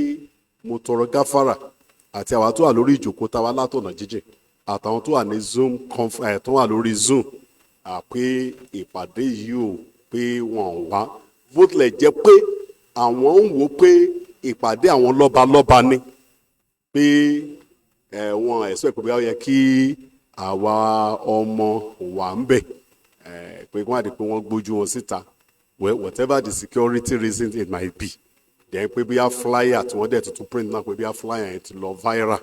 mo tọrọ gáfárà àti àwa tó wà lórí ìjòkó táwa látọ̀nà jíjìn, àtàwọn tó wà ní Zoom conf ẹ̀, tó wà lórí Zoom, àpé ìpàdé yìí ò pé wọn ò wá, bó tilẹ̀ jẹ́ pé àwọn ń wò pé ìpàdé àwọn lọ́balọ́ba ni, pé ẹ wọn ẹ̀sọ́ ìpè bóyá ó yẹ kí àwa ọmọ wà ń bẹ̀ ẹ, pé wọ́n á di pé wọ́n gbójú wọn síta. Well, whatever the security reasons it might be, then pé bóyá flyer tí wọ́n dẹ̀ tuntun print náà, pé bóyá flyer yẹn ti lọ viral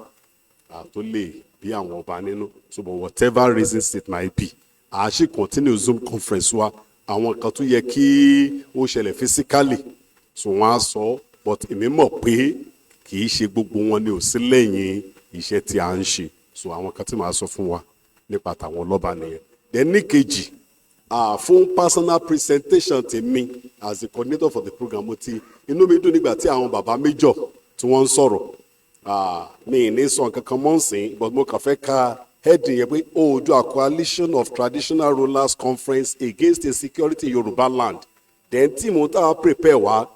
tó lè bí àwọn ọba nínú. So, but whatever reasons it might be, a ṣì continue Zoom conference wa. Àwọn kan tó yẹ kí ó ṣẹlẹ̀ physically, so wọ́n á sọ, but èmi mọ̀ pé kì í ṣe gbogbo wọn ni ò sí lẹ́yìn iṣẹ́ tí a ń ṣe. So àwọn kan tí màá sọ fún wa nípa tàwọn ọlọ́ba nìyẹn. Then ní kejì, fún personal presentation tèmi as the coordinator for the program, mo ti inú mi dùn nígbà tí àwọn bàbá méjọ tí wọ́n ń sọ̀rọ̀. Mi ì ní sọ nǹkan kan mọ́ nsìn, but mo kàn fẹ́ ka heading yẹn pé Oòduà Coalition of Traditional Rulers Conference Against Insecurity in Yorùbá Land. Then tí mo tá a prepare wá,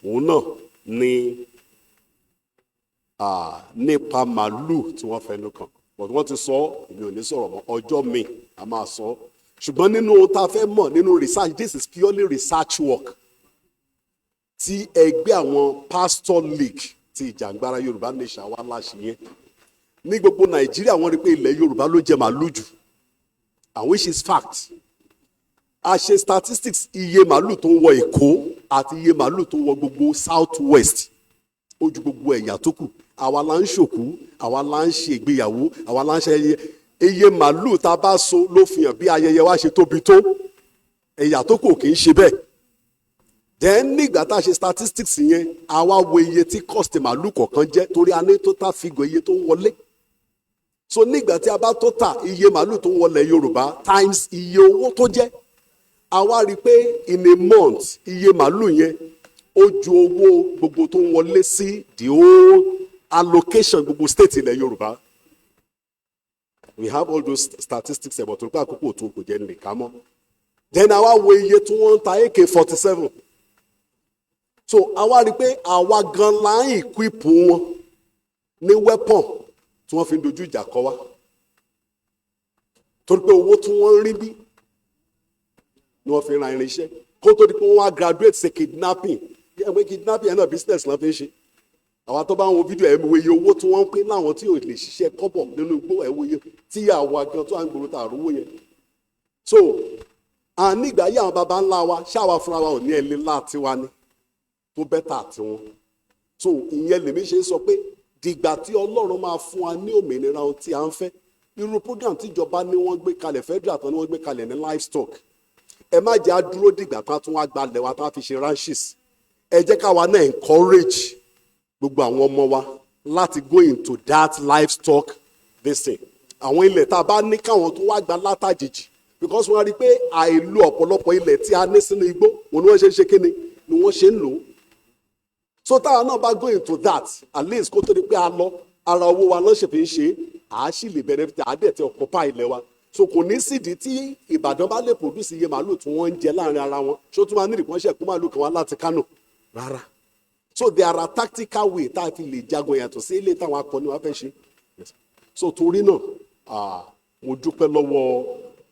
òun náà ni nípa màálù tí wọ́n fẹnu kàn, but wọ́n ti sọ, èmi ò ní sọ̀rọ̀ mọ́. Ọjọ́ mi a máa sọ. Ṣùgbọ́n nínú ohun tá a fẹ́ mọ̀ nínú research, this is purely research work tí ẹgbẹ́ àwọn Pastor League ti ìjàngbara Yorùbá Nation wa láṣẹ yẹn ní gbogbo Nàìjíríà, wọ́n rí pé ilẹ̀ Yorùbá ló jẹ màálù jù, and which is fact. A ṣe statistics iye màálù tó ń wọ Èkó àti iye màálù tó ń wọ gbogbo South West, ó ju gbogbo ẹ̀yà tó kù. Àwa la ń ṣòkú, àwa la ń ṣe ìgbéyàwó, àwa la ń ṣe ayẹyẹ. Iye màálù tá a bá so ló fi hàn bí ayẹyẹ wa ṣe tóbi tó. Ẹ̀yà tó kù kì í ṣe bẹ́ẹ̀. Then nígbà tá a ṣe statistics yẹn, àwa wo iye tí cost màálù kọ̀ọ̀kan jẹ́, torí a ní total figure iye tó ń wọlé. So nígbà tí a bá total iye màálù tó ń wọlé Yorùbá times iye owó tó jẹ́, àwa rí i pé in a month, iye màálù yẹn ó ju owó gbogbo tó ń wọlé sí the whole allocation gbogbo state ilẹ̀ Yorùbá. We have all those statistics about tó pé àkókò tó kò jẹ́ nìkan mọ́. Then àwa wo iye tí wọ́n ń ta AK-47. So àwa rí i pé àwa gan la ń equip wọn ní weapon tí wọ́n fi ń dojú ìjà kọ wá, torí pé owó tí wọ́n ń rí bí ni wọ́n fi ń ra irinṣẹ́ kó tó di pé wọ́n wá graduate ṣe kidnapping. Yẹ pé kidnapping yẹn náà, business la fi ń ṣe. Àwa tó bá ń wo fídíò ẹ̀, wo iye owó tí wọ́n ń pín láwọn tí ò lè ṣiṣẹ́ kọ́bọ̀ nínú igbó. Ẹ̀ wo iye tí àwa gan tó à ń gbòòrò tà rówó yẹn. So à nígbà yí, àwọn baba ńlá wa ṣáwa fúnra wa ò ní ẹni ńlá tiwa ni tó better tiwọn. So ìyẹn lèmi ṣe ń sọ pé dìgbà tí Ọlọ́run máa fún wa ní òmìnira, ohun tí a ń fẹ́, irú program tíjọba ní wọ́n gbé kalẹ̀, federal tán ní wọ́n gbé kalẹ̀ ní livestock, ẹ má jẹ́ á dúró dìgbà tá a tún wá gbalẹ̀ wa tá a fi ṣe ranches. Ẹ jẹ́ káwa náà encourage gbogbo àwọn ọmọ wa láti go into that livestock this thing. Àwọn ilẹ̀ tá a bá ní, káwọn tó wá gba látàjèjì, because wọ́n rí i pé àìlò ọ̀pọ̀lọpọ̀ ilẹ̀ tí a ní sínú igbó òun ni wọ́n ṣe ń ṣe kíni ni wọ́n ṣe ń lò ó. So táwa náà bá go into that, at least kó tó di pé a lọ, ara owó wa lọ́sẹ̀ fi ń ṣe, à á sì lè benefit, à á dẹ̀ ti occupy ilẹ̀ wa. So kò ní sídìí tí Ìbàdàn bá lè produce iye màálù tí wọ́n ń jẹ láàrin ara wọn, ṣó tún máa ní ìpọ́nṣẹ́ kó màálù kan wá láti Kánò? Rárá. So there are tactical way tá a fi lè jagun yàtọ̀ sí ilé táwọn akọni wa fẹ́ ṣe. So torí náà, mo dúpẹ́ lọ́wọ́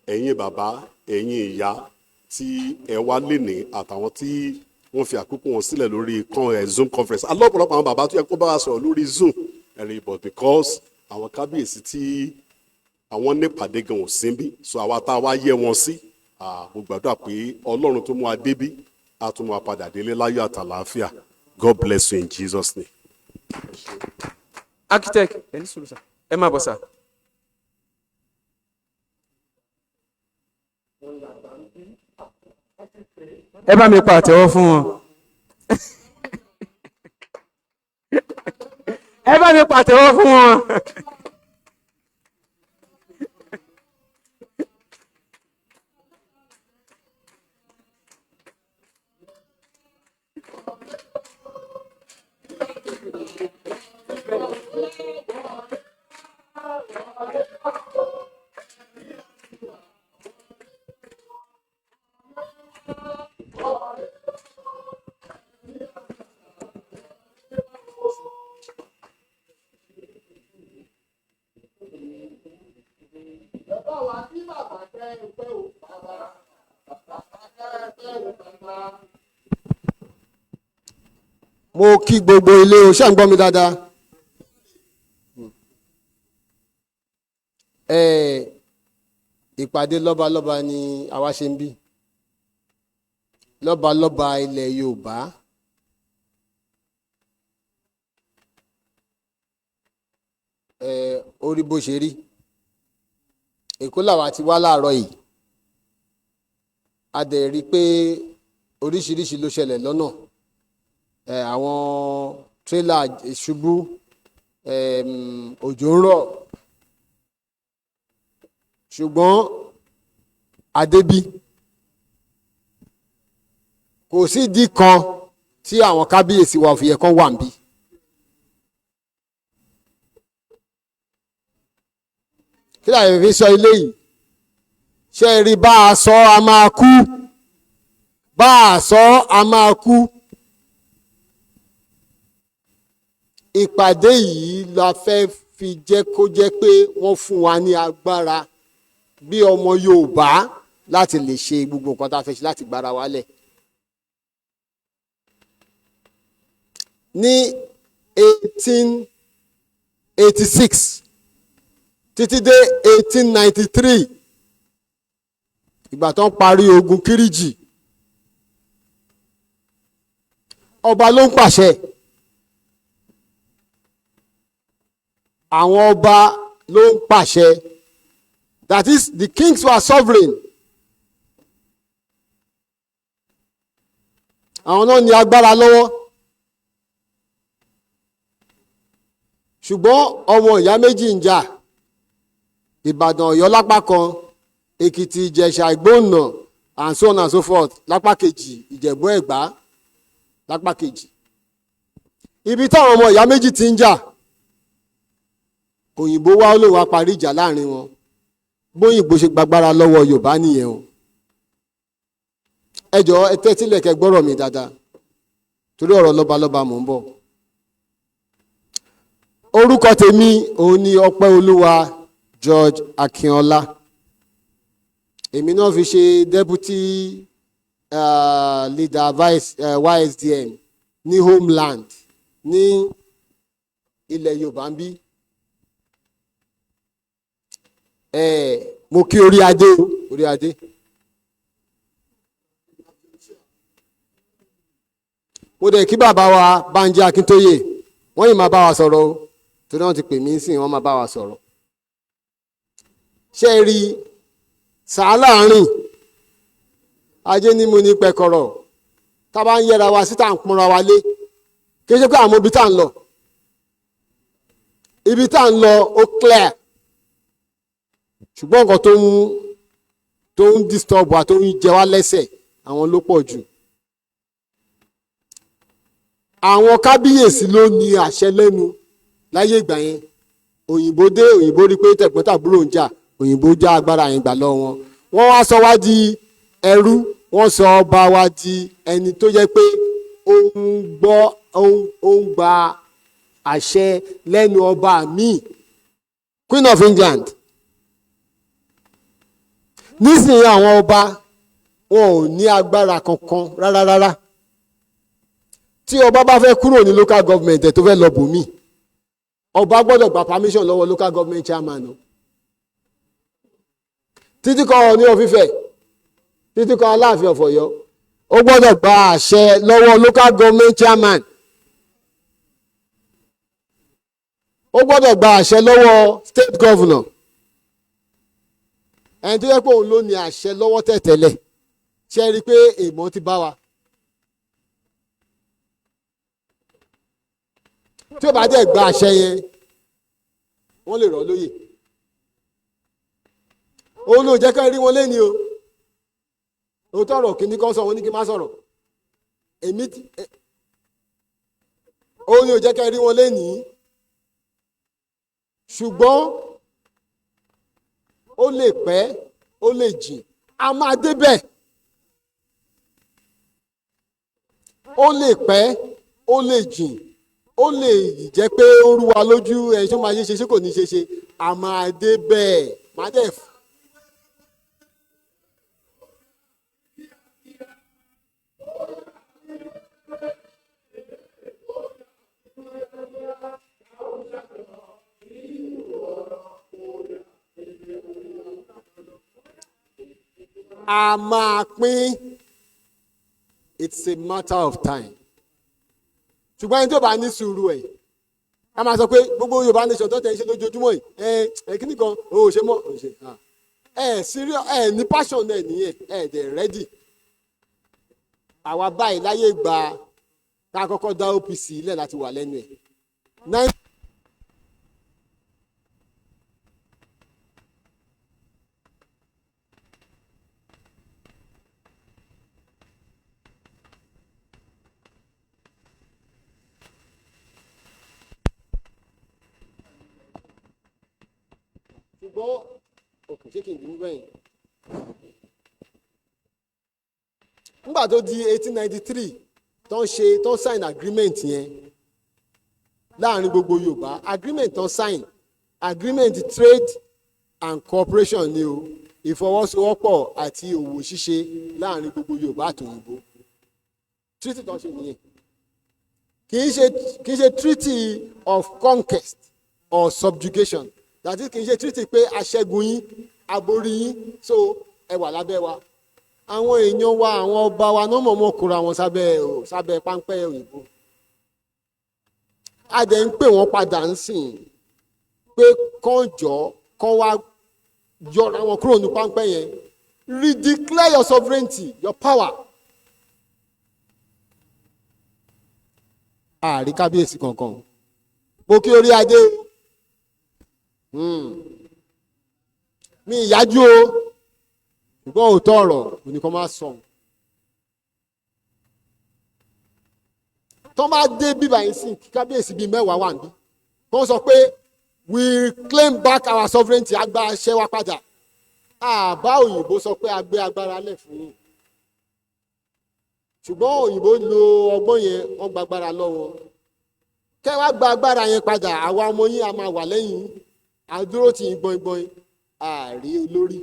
ẹ̀yin bàbá, ẹ̀yin ìyá tí ẹ wá lénìí, àtàwọn tí wọ́n fi àkókò wọn sílẹ̀ lórí Zoom conference. Alọ́pọ̀lọpọ̀ àwọn bàbá tó yẹ kó bá wa sọ̀rọ̀ lórí Zoom ẹ̀rìn, but because àwọn kábíyèsí tí àwọn nípàdé gan ò sí bí, so àwa tá a wá yẹ wọn sí, mo gbàdúrà pé Ọlọ́run tó mú wa débí á tún mú wa padà délé láyọ̀ àtàlàáfíà. God bless you in Jesus' name. Architect, ẹ ní sùúrù sà, ẹ má bọ̀ sà. Ẹ bá mi pa àtẹ́wọ́ fún wọn. Ẹ bá mi pàtẹ́wọ́ fún wọn. Bàbá wa kí bàbá kẹ́ ẹ pẹ́ o bàbá, bàbá kẹ́ ẹ pẹ́ o bàbá. Mo kí gbogbo ilé o. Ṣé ń gbọ́ mi dáadáa? Ẹ ìpàdé lọ́balọ́ba ni àwa ṣe ń bí lọ́balọ́ba ilẹ̀ Yorùbá. Ẹ orí bó ṣe rí, Èkó làwa ti wá láàárọ̀ yìí. A dẹ̀ rí i pé oríṣiríṣi ló ṣẹlẹ̀ lọ́nà. Ẹ àwọn tírélà ṣubú, òjò ń rọ̀, ṣùgbọ́n adébí kò sí ìdí kan tí àwọn kábíyèsí wa ò fi yẹ kán wà níbí. Kí láyé fi sọ ilé yìí? Ṣé ẹ rí, bá a sọ a máa kú, bá a sọ a máa kú. Ìpàdé yìí la fẹ́ fi jẹ́ kó jẹ́ pé wọ́n fún wa ní agbára bí ọmọ Yorùbá láti lè ṣe gbogbo nǹkan tá a fẹ́ ṣe láti gbára wálẹ̀. Ní 1886 títí dé 1893, ìgbà tó ń parí ogun Kíríjì, ọba ló ń pàṣẹ. Àwọn ọba ló ń pàṣẹ, that is, the kings were sovereign. Àwọn náà ní agbára lọ́wọ́. Ṣùgbọ́n ọmọ ìyá méjì ń jà, Ìbàdàn Ọ̀yọ́ lápá kan, Èkìtì Ìjẹ̀ṣà Ìgbóònà and so on and so forth lápá kejì, Ìjẹ̀bú Ẹ̀gbá lápá kejì. Ibi táwọn ọmọ ìyá méjì ti ń jà, òyìnbó wá ló wá parí ìjà láàrin wọn. Bóyìnbó ṣe gbàgbára lọ́wọ́ Yorùbá nìyẹn o. Ẹ jọ̀ọ́, ẹ tẹ́tílẹ̀ kẹ́ gbọ́rọ̀ mi dáadáa, torí ọ̀rọ̀ lọ́balọ́ba mò ń bọ̀. Orúkọ tèmi òun ni Ọpẹ́olúwa George Akínọlá. Èmi náà fi ṣe deputy leader vice YSDM ní homeland ní ilẹ̀ Yorùbá ń bí. Mo kí orí adé o, orí adé. Mo dẹ̀ kí bàbá wa Bánjí Akíntóyè, wọ́n yìí máa bá wa sọ̀rọ̀ o, torí wọ́n ti pè mí sí, wọ́n máa bá wa sọ̀rọ̀. Ṣé ẹ rí sàálà rìn ajé ní mo ní pẹ̀kọ̀rọ̀, tá a bá ń yẹra wa sí tá à ń pọnra wa lé, kì í ṣe pé àmọ́ ibi tá à ń lọ, ibi tá à ń lọ ó clear, ṣùgbọ́n nǹkan tó ń disturb wa, tó ń jẹ wá lẹ́sẹ̀, àwọn ló pọ̀ jù. Àwọn kábíyèsí ló ní àṣẹ lẹ́nu láyé ìgbà yẹn. Òyìnbó dé, òyìnbó rí pé tẹ̀gbọ́n-tàbúrò ń jà, òyìnbó já agbára yẹn gbà lọ́wọ́ wọn. Wọ́n wá sọ wá di ẹrú, wọ́n sọ ọba wa di ẹni tó jẹ́ pé ó ń gbọ́, ó ń gba àṣẹ lẹ́nu ọba míì, Queen of England. Nísìnyí, àwọn ọba wọn ò ní agbára kankan rárá rárá. Tí ọba bá fẹ́ kúrò ní local government ẹ̀ tó fẹ́ lọ bòmíì, ọba gbọ́dọ̀ gba permission lọ́wọ́ local government chairman o, títí kan Ọọ̀ni of Ifẹ̀, títí kan Aláàfin of Ọ̀yọ́. Ó gbọ́dọ̀ gba àṣẹ lọ́wọ́ local government chairman, ó gbọ́dọ̀ gba àṣẹ lọ́wọ́ state governor, ẹni tó yẹ pé òun ló ní àṣẹ lọ́wọ́ tẹ̀tẹ̀lẹ̀. Ṣe rí i pé èèmọ̀ ti bá wa? Tí ó bá dẹ̀ gba àṣẹ yẹn, wọ́n lè rọ̀ lóyè. Òun ló jẹ́ ká rí wọn lẹ́ni o. Òótọ́ ọ̀rọ̀ kìíní kan sọ, wọn ní kí n má sọ̀rọ̀. Èmi ti òun ló jẹ́ ká rí wọn lẹ́ni, ṣùgbọ́n ó lè pẹ́, ó lè jìn, a máa débẹ̀. Ó lè pẹ́, ó lè jìn, ó lè jẹ́ pé ó rú wa lójú ẹ̀, ṣó máa ṣe ṣe, ṣé kò ní ṣe ṣe, a máa débẹ̀, máa dẹ̀. A máa pín. It's a matter of time. Ṣùgbọ́n ẹni tó bá ní sùúrù ẹ̀, a máa sọ pé gbogbo Yorùbá nation tó tẹ̀ ń ṣe lójoojúmọ́ yìí, ẹ ẹ kíní kan o ò ṣe mọ́ ò ṣe ẹ serious, ẹ ní passion ẹ nìyẹn, ẹ dẹ̀ ready. Àwa báyìí, láyé gba tá a kọ́kọ́ dá OPC lẹ̀ láti wà lẹ́nu ẹ̀ nine. Ṣùgbọ́n òkè, ṣé kí n dùn bẹ́yìn? Nígbà tó di 1893 tó ń ṣe, tó ń sign agreement yẹn láàrin gbogbo Yorùbá, agreement tó ń sign, agreement trade and cooperation ni o, ìfọwọ́sowọ́pọ̀ àti òwò ṣíṣe láàrin gbogbo Yorùbá àti òyìnbó. Treaty tó ń ṣe nìyẹn. Kì í ṣe treaty of conquest or subjugation, that is, kì í ṣe treaty pé aṣẹ́gun yín, aborí yín, so ẹ wà lábẹ́ wa. Àwọn èèyàn wa, àwọn ọba wa náà mọ̀ọ́mọ̀ kóra wọn sábẹ́ páńpẹ́ òyìnbó. A dẹ̀ ń pè wọ́n padà ń sìn pé kán jọ kán wá yọra wọn kúrò ní páńpẹ́ yẹn. Redeclare your sovereignty, your power. Àrí kábíyèsí kankan. Mo kí orí adé o. Mi ìyájú o, ṣùgbọ́n òótọ́ ọ̀rọ̀ oníkan máa sọ. Tó bá dé bíbá yìí sí, kábíyèsí bíi 10 wà níbí, wọ́n sọ pé we claim back our sovereignty, agbá aṣẹ́ wa padà. Àbá òyìnbó sọ pé a gbé agbára lẹ̀ fún yín, ṣùgbọ́n òyìnbó lo ọgbọ́n yẹn, wọ́n gba agbára lọ́wọ́. Kẹ́ wá gba agbára yẹn padà, àwa ọmọ yín a máa wà lẹ́yìn, àdúró tì yín gbọ̀ngbọ̀n. Àárí olórí.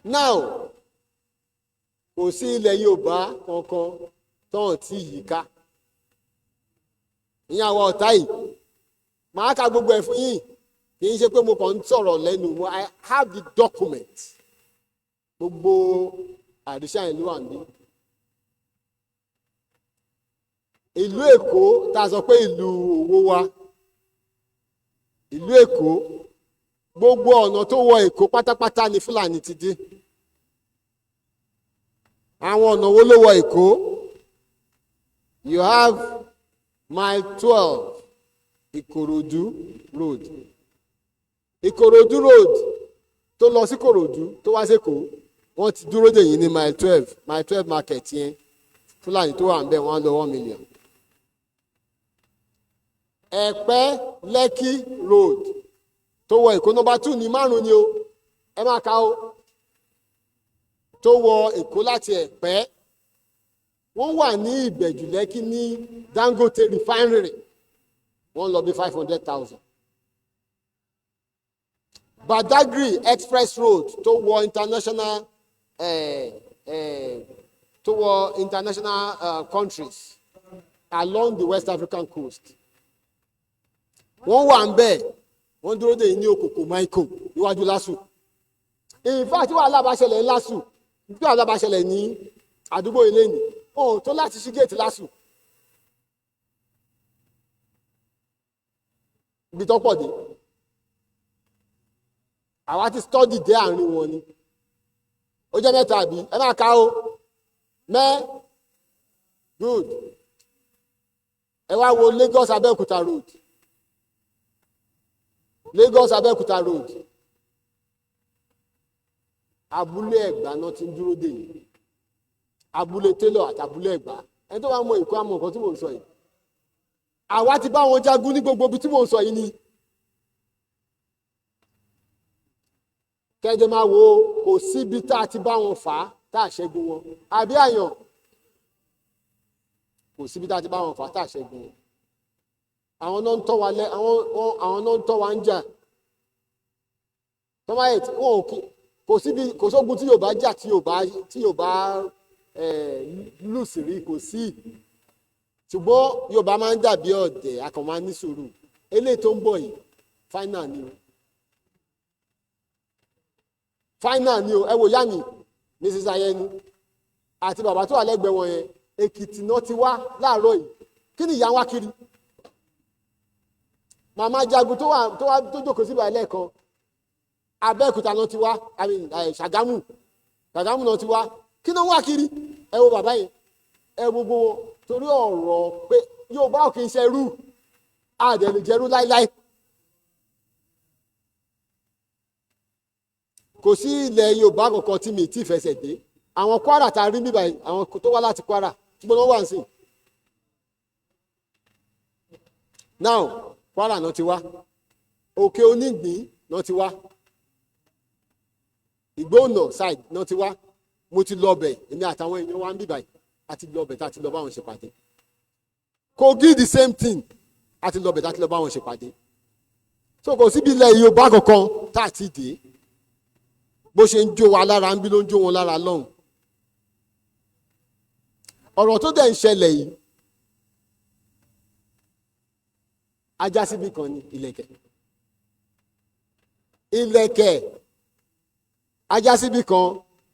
Now, kò sí ilẹ̀ Yorùbá kankan tán tí yìí ká ìyẹn àwọn ọ̀tá yìí. Màá ka gbogbo ẹ̀ fún yín, kì í ṣe pé mo kàn ń sọ̀rọ̀ lẹ́nu mo. I have the document. Gbogbo àdìsá ìlú wà níbí. Ìlú Èkó tá a sọ pé ìlú òwò wa, ìlú Èkó, gbogbo ọ̀nà tó wọ Èkó pátápátá ni Fúlàní ti dé. Àwọn ọ̀nà wo ló wọ Èkó? You have Mile 12, Ìkòròdú Road. Ìkòròdú Road tó lọ sí Kòròdú tó wá sÉkòó, wọ́n ti dúró dè yín ní Mile 12, Mile 12 market yẹn. Fúlàní tó wà ń bẹ̀, wọ́n á lọ 1 million. Ẹ̀pẹ́ Lẹ́kì Road tó wọ Èkó, number 2 ní márùn ni o, ẹ máa ka o, tó wọ Èkó láti Ẹ̀pẹ́, wọ́n wà ní Ìbẹ̀jú Lẹ́kì ní Dangote Refinery, wọ́n lọ bí 500,000. Badagry Express Road tó wọ international countries along the West African coast, wọ́n wà ń bẹ̀, wọ́n dúró dè ní Òkòkò Michael níwájú LASU. In fact, tí wàhálà bá ṣẹlẹ̀ ní LASU, tí wàhálà bá ṣẹlẹ̀ ní àdúgbò ilé ní ohun tó láti ṣí géètì LASU, ibi tó pọ̀ dé, àwa ti study dé àárín wọn ni. Ó jẹ́ mẹ́ta àbí? Ẹ máa ka o, mẹ́. Good. Ẹ wá wo Lagos Abẹ́òkúta Road. Lagos Abẹ́òkúta Road, Abúlé Ẹ̀gbá náà ti ń dúró dè yìí, Abúlé Taylor àti Abúlé Ẹ̀gbá. Ẹni tó bá mọ Èkó àmọ́ nǹkan tí mò ń sọ yìí. Àwa ti bá wọn jagun ní gbogbo ibi tí mò ń sọ yìí ni. Kẹ́jẹ́ máa wo, kò síbi tá a ti bá wọn fà á tá a ṣẹ́gun wọn, àbí àyàn? Kò síbi tá a ti bá wọn fà á tá a ṣẹ́gun wọn. Àwọn náà ń tọ́ wa lẹ́, àwọn náà ń tọ́ wa ń jà. Tọ́máyé wọn ò kò síbi, kò sógun tí Yorùbá jà tí Yorùbá lù sí rí, kò sí. Ṣùgbọ́n Yorùbá máa ń dàbí ọ̀dẹ̀, a kàn máa ní sùúrù. Eléyìí tó ń bọ̀ yìí, final ni o, final ni o. Ẹ wo ìyá mi, Mrs Ayẹni, àti bàbá tó wà lẹ́gbẹ̀ẹ́ wọn yẹn, Èkìtì náà ti wá láàárọ̀ yìí. Kí ni ìyá wa kiri? Màmá Jagun tó wà tó jókòó síbà lẹ́ẹ̀kan, Abẹ́òkúta náà ti wá, I mean, Ṣàgámù, Ṣàgámù náà ti wá. Kí ló ń wá kiri? Ẹ wo bàbá yẹn, ẹ gbogbo wọn, torí ọ̀rọ̀ pé Yorùbá ò kì í ṣerú, àdẹ̀ lè jẹ́rú láíláí. Kò sí ilẹ̀ Yorùbá kankan tí mi ti fẹsẹ̀ dé. Àwọn Kwara tá a rí bíbá yìí, àwọn tó wá láti Kwara, gbọ́dọ̀ wọ́n wà ń sìn now. Kwara náà ti wá, Òkè Onígbín náà ti wá, Ìgbóònà side náà ti wá. Mo ti lọ bẹ̀, èmi àtàwọn èèyàn wa ń bíbá yìí, a ti lọ bẹ̀ tá a ti lọ bá wọn ṣèpàdé. Kogi, the same thing, a ti lọ bẹ̀ tá a ti lọ bá wọn ṣèpàdé. So kò síbi ilẹ̀ Yorùbá kankan tá a ti dé. Bó ṣe ń jó wa lára ń bí ló ń jó wọn lára lọ́hùn. Ọ̀rọ̀ tó dẹ̀ ń ṣẹlẹ̀ yìí, ajá síbi kan ní ìlẹ̀kẹ̀, ìlẹ̀kẹ̀ ajá síbi kan,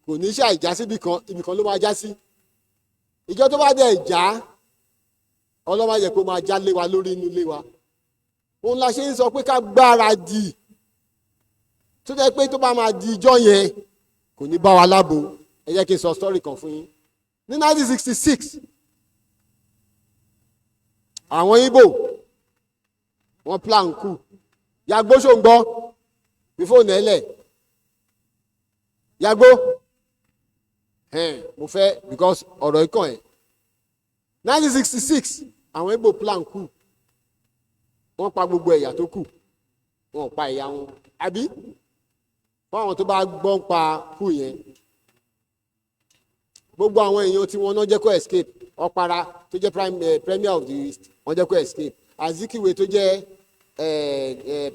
kò ní ṣe àìjá síbi kan, ibì kan ló máa já sí. Ìjọ tó bá dẹ̀ já, ọlọ́mọ yẹ kó máa já lé wa lórí inú ilé wa. Òun la ṣe ń sọ pé ká gbáradì, tó jẹ́ pé tó bá máa di ijọ́ yẹn, kò ní bá wa lábo. Ẹ jẹ́ kí n sọ story kan fún yín. Ní 1966, àwọn Ìgbò wọ́n plan coup. Yàgbó ṣòǹgbọ́ fi fóònù ẹ lẹ̀. Yàgbó, mo fẹ́ because ọ̀rọ̀ ikàn ẹ̀. 1966, àwọn Ìgbò plan coup. Wọ́n pa gbogbo ẹ̀yà tó kù, wọn ò pa ẹ̀yà wọn, àbí fún àwọn tó bá gbọ́n pa coup yẹn, gbogbo àwọn èèyàn tí wọ́n náà jẹ́ kó escape. Ọ̀para tó jẹ́ premier of the East, wọ́n jẹ́ kó escape. Azikiwe tó jẹ́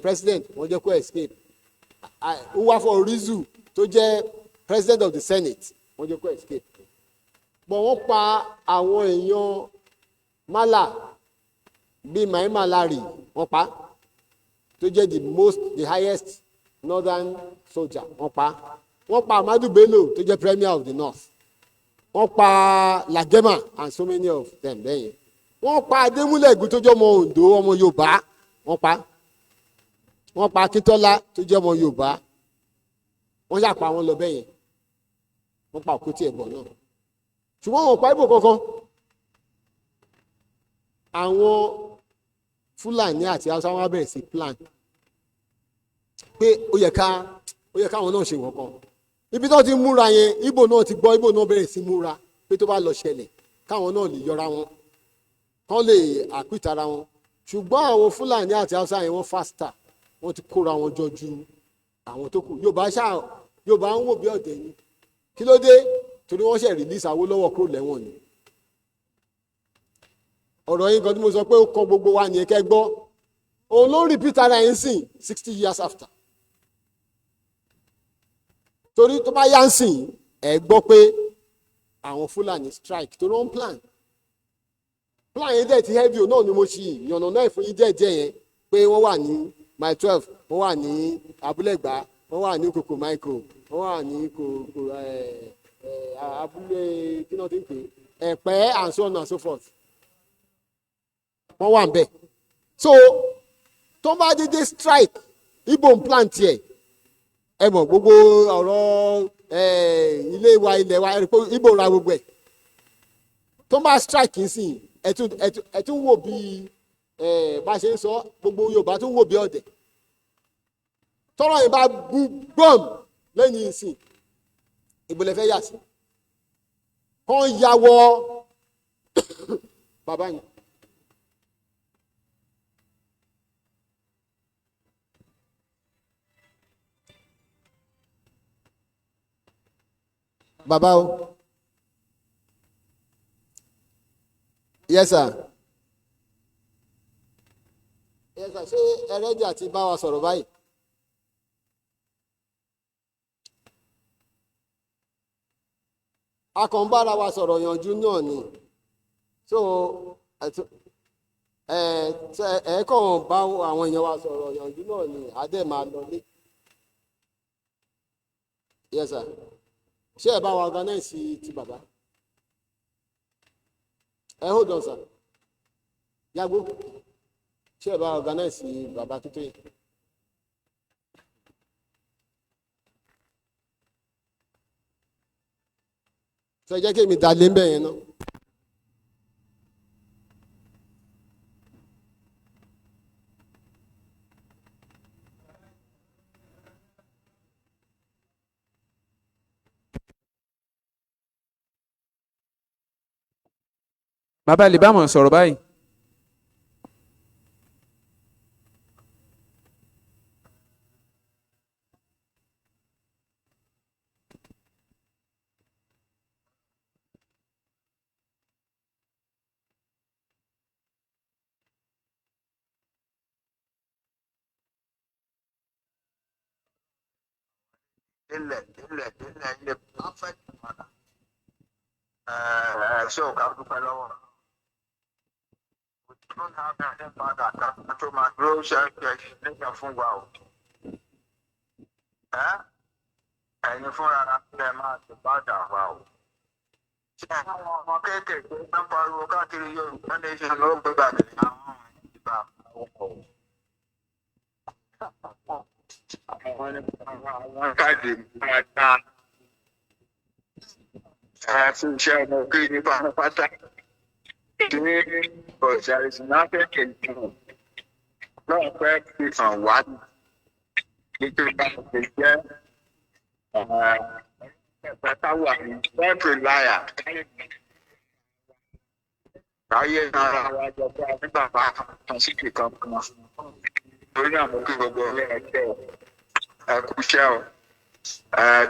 president, wọ́n jẹ́ kó escape. Uwafo Orizu tó jẹ́ president of the Senate, wọ́n jẹ́ kó escape. But wọ́n pa àwọn èèyàn Mala bíi Maima Lari, wọ́n pa, tó jẹ́ the highest northern soldier, wọ́n pa. Wọ́n pa Ahmadu Bello tó jẹ́ premier of the north, wọ́n pa Lagema and so many of them lẹ́yìn. Wọ́n pa Adémúlẹ̀gùn tó jẹ́ ọmọ Ondo, ọmọ Yorùbá, wọ́n pa. Wọ́n pa Akíntọ́lá tó jẹ́ ọmọ Yorùbá. Wọ́n ṣàpá wọn lọ bẹ́yẹn. Wọ́n pa Òkútì Ẹ̀bọ̀ náà, ṣùgbọ́n wọn pa Ìgbò kankan. Àwọn Fúlàní àti Haúsá wọn bẹ̀rẹ̀ sí plan pé ó yẹ káwọn náà ṣe wọ́n kan. Ibi tó ti múra yẹn, Ìgbò náà ti gbọ́, Ìgbò náà bẹ̀rẹ̀ sí múra pé tó bá lọ ṣẹlẹ̀, káwọn náà lè yọra wọn, kán lè àpìtara ara wọn. Ṣùgbọ́n àwọn Fúlàní àti Haúsá yẹn, wọ́n faster, wọ́n ti kóra wọn jọ ju àwọn tó kù. Yorùbá ṣáà, Yorùbá ń wò bí ọ̀dẹ̀ ni. Kí ló dé? Torí wọ́n ṣe release Awólọ́wọ̀ kúrò lẹ́wọ̀n ni. Ọ̀rọ̀ yín kan tí mo sọ pé ó kọ gbogbo wa nìyẹn, kẹ́ gbọ́. Òun ló ń repeat ara yẹn sìn 60 years after, torí tó bá yá ń sìn, ẹ gbọ́ pé àwọn Fúlàní strike, torí wọ́n plan yẹn dẹ̀ ti heavy o. Náà ni mo ṣe yànnà náà fún yín díẹ̀ díẹ̀ yẹn pé wọ́n wà ní Mile 12, wọ́n wà ní Abúlé Ẹ̀gbá, wọ́n wà ní Kòkò Michael, wọ́n wà ní Kòkò ẹ̀ ẹ̀ abúlé, kí náà ti ń pè é, Ẹ̀pẹ́ and so on and so forth. Wọ́n wà ń bẹ̀. So tó bá dédé strike, Igbo ń plan tiẹ̀. Ẹ mọ̀ gbogbo ọ̀rọ̀ ilé wa, ilẹ̀ wa, ẹ rí pé Igbo ra gbogbo ẹ̀. Tó bá strike ń sìn, ẹ tún wò bí bá ṣe ń sọ, gbogbo Yorùbá tún wò bí ọ̀dẹ̀. Tọ́rọ̀ yìí bá bú gbọ́m lẹ́yìn ìsìn, ìbò lẹ fẹ́ yà sí? Kàn ya wọ bàbá yìí. Bàbá o, yes sir, yes sir. Ṣé ẹ ready àti bá wa sọ̀rọ̀ báyìí? A kàn ń bára wa sọ̀rọ̀ yanjú náà ni. So ẹ kàn bá àwọn èèyàn wa sọ̀rọ̀ yanjú náà ni, a dẹ̀ máa lọlé. Yes sir. Ṣé ẹ bá wa organize ti bàbá? Ẹ hold on, sir. Yàgò, ṣé ẹ bá wa organize bàbá tó yẹ. Ṣe jẹ́ kí èmi dá lé ń bẹ̀ yẹn náà. Bàbá lè bá wọn sọ̀rọ̀ báyìí. Délẹ̀ délẹ̀ délẹ̀ ilé perfect manner. Ẹ ṣé ò, ká dúpẹ́ lọ́wọ́. We don't have any father kan tó máa dúró ṣe ṣe nígbà fún wa o. Ẹ̀yin fúnra ẹ máa ti padà wa o. Ṣé àwọn ọmọ kéékèèké tó ń pariwo káàkiri Yorùbá nation ló gbé gbàgbé àwọn ìgbà àwọn àwọn káàdì máa dá. Ẹ fún iṣẹ́ ọmọ kí ní pátápátá. Tí but there is nothing to do. Náà fẹ́ fi hàn wá nítorí bá a ṣe jẹ́ ẹ̀ẹ́dẹ́gbẹ̀ta wà ní self-reliant. Ráyé ara wa jọ pé a ní bàbá kan sí kìkan kan. Torí náà mo kí gbogbo ọ̀rẹ́ ẹ jẹ́ ẹ kú iṣẹ́ o.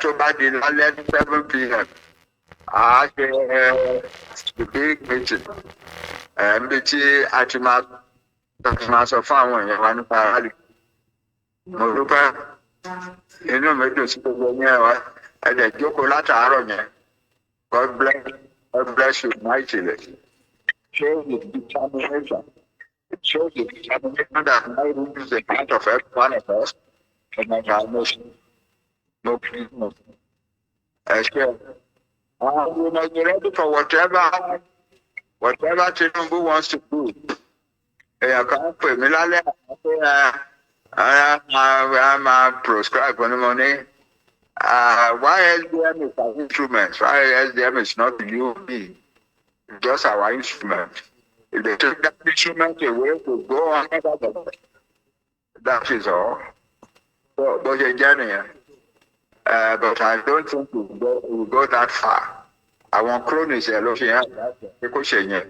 Tó bá di lálẹ́ ní 7 p.m., à á ṣe the big meeting. Níbi tí a ti máa sọ fún àwọn èèyàn wa nípa rally. Mo dúpẹ́, inú mi dùn sí gbogbo ní ẹ̀wá ẹ̀dẹ̀ jókòó látàárọ̀ yẹn. God bless, God bless you mightily. Shows the determination. It shows the determination that now rules the heart of every one of us and of our nation. No, please, no. Ẹ ṣé. We must be ready for whatever Tinubu wants to do. Èèyàn kan pè mí lálẹ́ àná pé ẹ máa máa proscribe ní mo ní YSDM is our instrument. YSDM is not you, me. It's just our instrument. If they take that instrument away, we go on. That is all. Bó ṣe jẹ́ nìyẹn. But I don't think we go that far. Àwọn cronies ẹ̀ ló fi hàn pé kó ṣe yẹn.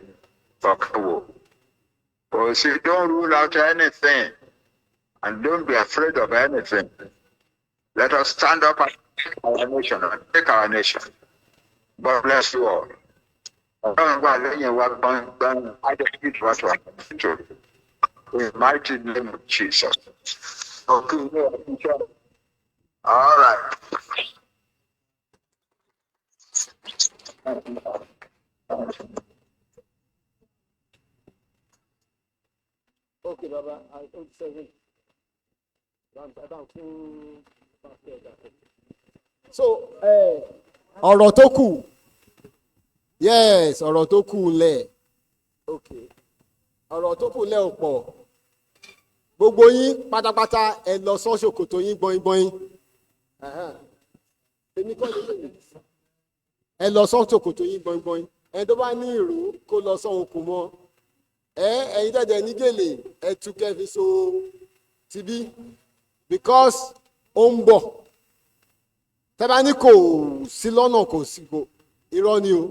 Bọ̀kẹ́ wò. Kò sí, don't rule out anything and don't be afraid of anything. Let us stand up and take our nation and take our nation. God bless you all. Ọlọ́run wà lẹ́yìn wa gbọ̀ngbọ̀n adébíyí wá tó àtúntò. In the mighty name of Jesus. Okay, all right. Okay, Baba, I owe seven. Bá fún pastor ẹ̀dá. So ọ̀rọ̀ tó kù, yes, ọ̀rọ̀ tó kù lẹ̀, okay, ọ̀rọ̀ tó kù lẹ̀ ò pọ̀. Gbogbo yín pátápátá, ẹ lọ sọ́ ṣòkòtò yín gbọ̀ngbọ̀n. Èmi kọ́ ló lè ẹ lọ sọ́ ṣòkòtò yín gbọ̀ngbọ̀n. Ẹni tó bá ní ìró, kó lọ sọ okùn mọ́ ẹ. Ẹ̀yin tẹ̀tẹ̀ ní gèlè, ẹ tú kẹ́ fi so tibí, because ó ń bọ̀. Tẹ́ bá ní kò sí lọ́nà, kò sí, kò irọ́ ni o.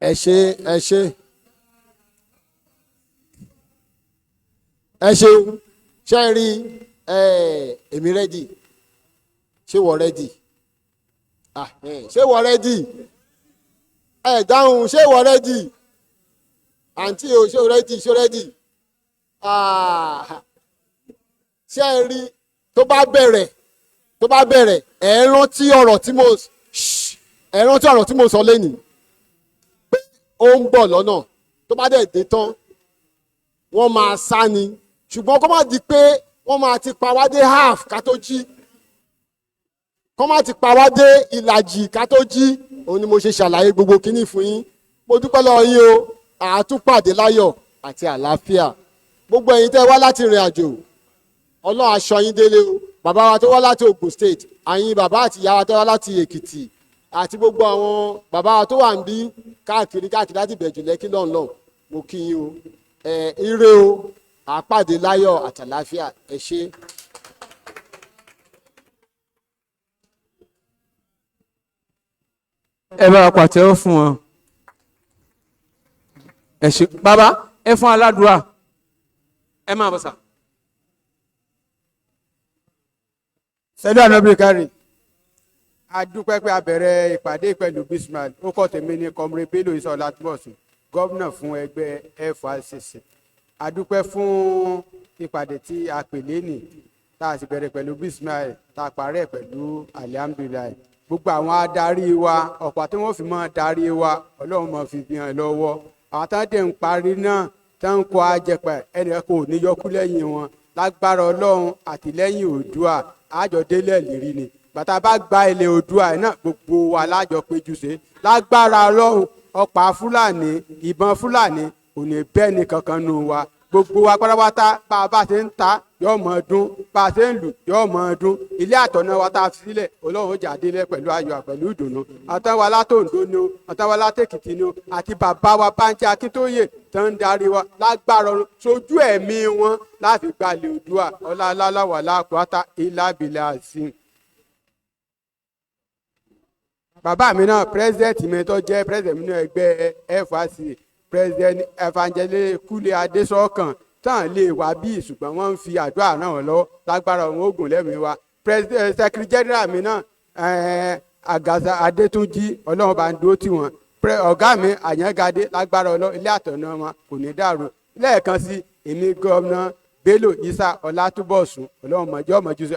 Ẹ ṣe, ẹ ṣe, ẹ ṣeun. Ṣe é rí ẹ? Èmi ready. Ṣé wọ́n ready? Ah, ṣé wọ́n ready? Ẹ dáhùn, ṣé wọ́n ready? Àǹtí o, ṣé o ready? Ṣé o ready? Ah, ṣé ẹ rí, tó bá bẹ̀rẹ̀, tó bá bẹ̀rẹ̀, ẹ rántí ọ̀rọ̀ tí mo ṣh, ẹ rántí ọ̀rọ̀ tí mo sọ lẹ́nìí pé ó ń bọ̀ lọ́nà. Tó bá dẹ̀ dé tán, wọ́n máa sá ni. Ṣùgbọ́n kó má di pé wọ́n máa ti pa wá dé half ká tó jí, kó má ti pa wá dé ìlàjì ká tó jí. Òun ni mo ṣe ṣàlàyé gbogbo kínní fún yín. Mo dúpẹ́ lọ́wọ́ yín o. Àtúpàdé láyọ̀ àti àlàáfíà. Gbogbo ẹ̀yin tẹ́ wá láti ìrìn àjò, Ọlọ́run aṣọ yín délé o. Bàbá wa tó wá láti Ogun State, àyìn bàbá àti ìyá wa tó wá láti Èkìtì, àti gbogbo àwọn bàbá wa tó wà ń bí káàkiri káàkiri láti Ìbẹ̀jú Lẹ́kí lọ́nlọ́n, mo kí yín o. Ẹ ire o. Àpàdé láyọ̀ àtàlàáfíà. Ẹ ṣé. Ẹ bá wa pàtẹ́wọ́ fún wọn. Ẹ ṣé bàbá, ẹ fún aládùúrà. Ẹ máa bọ̀ sà. Sẹ́lú ànábì kárì, a dúpẹ́ pé a bẹ̀rẹ̀ ìpàdé pẹ̀lú Bismarck. Ó kọ́ tèmi ní Comrade Bello Isọlá Túbọ̀sùn, gómìnà fún ẹgbẹ́ FRCC. A dúpẹ́ fún ìpàdé tí a pè lénìí, tá a sì bẹ̀rẹ̀ pẹ̀lú Bismarck, tá a parí ẹ̀ pẹ̀lú alihamdulilayi. Gbogbo àwọn adarí wa, ọ̀pá tí wọ́n fi máa darí wa, Ọlọ́run máa fi fi hàn lọ́wọ́. Àwọn tá a dẹ̀ ń parí náà, tá ń kó ajẹpẹ̀, ẹnìkan kò ní yọkú lẹ́yìn wọn lágbára Ọlọ́run àtìlẹ́yìn Oòduà. Àjọ délẹ̀ lérí ni bàtà bá gba ilẹ̀ Oòduà náà, gbogbo wa lájọ péjú ṣe lágbára Ọlọ́run. Ọ̀pá Fúlàní, ìbọn Fúlàní kò ní bẹ́ẹ̀ ní kankan nù wa. Gbogbo wa pátápátá, bá a bá ṣe ń ta yóò mọ dún, bá a ṣe ń lù yóò mọ dún. Ilé àtọ̀nà wa tá a fi sílẹ̀, Ọlọ́run ó jà délẹ̀ pẹ̀lú ayọ̀ pẹ̀lú ìdùnnú. Àtàwọn alátòǹdó ni o, àtàwọn alátèkìtì ni o, àti bàbá wa Bánjí Akíntóyè tó ń darí wa, lágbára Ọ̀run sojú ẹ̀mí wọn láti gbalẹ̀ Oòduà. Ọlá aláwà láàkúrátà ìlàbílẹ̀ àzìm. Bàbá mi náà, president mi tó jẹ́ president mi náà, ẹgbẹ́ FRC, President Evangelist Kúlé Adésọ̀kan, tán lè wá bí, ṣùgbọ́n wọ́n ń fi àdúrà ràn wọ́n lọ́wọ́. Lágbára òun ogun lẹ́mìí wa. President Secretary General mi náà, Àgàsà Adétúnjì, Ọlọ́run bá ń dúró tì wọ́n. Ọ̀gá mi Àyàngadé, lágbára Ọlọ́run, ilé àtọ̀nà wọn kò ní dàrú. Lẹ́ẹ̀kan sí, èmi, Gómìnà Bello Isa Ọlátúbọ̀sún, Ọlọ́run mọ̀jọ́ mọ̀jú.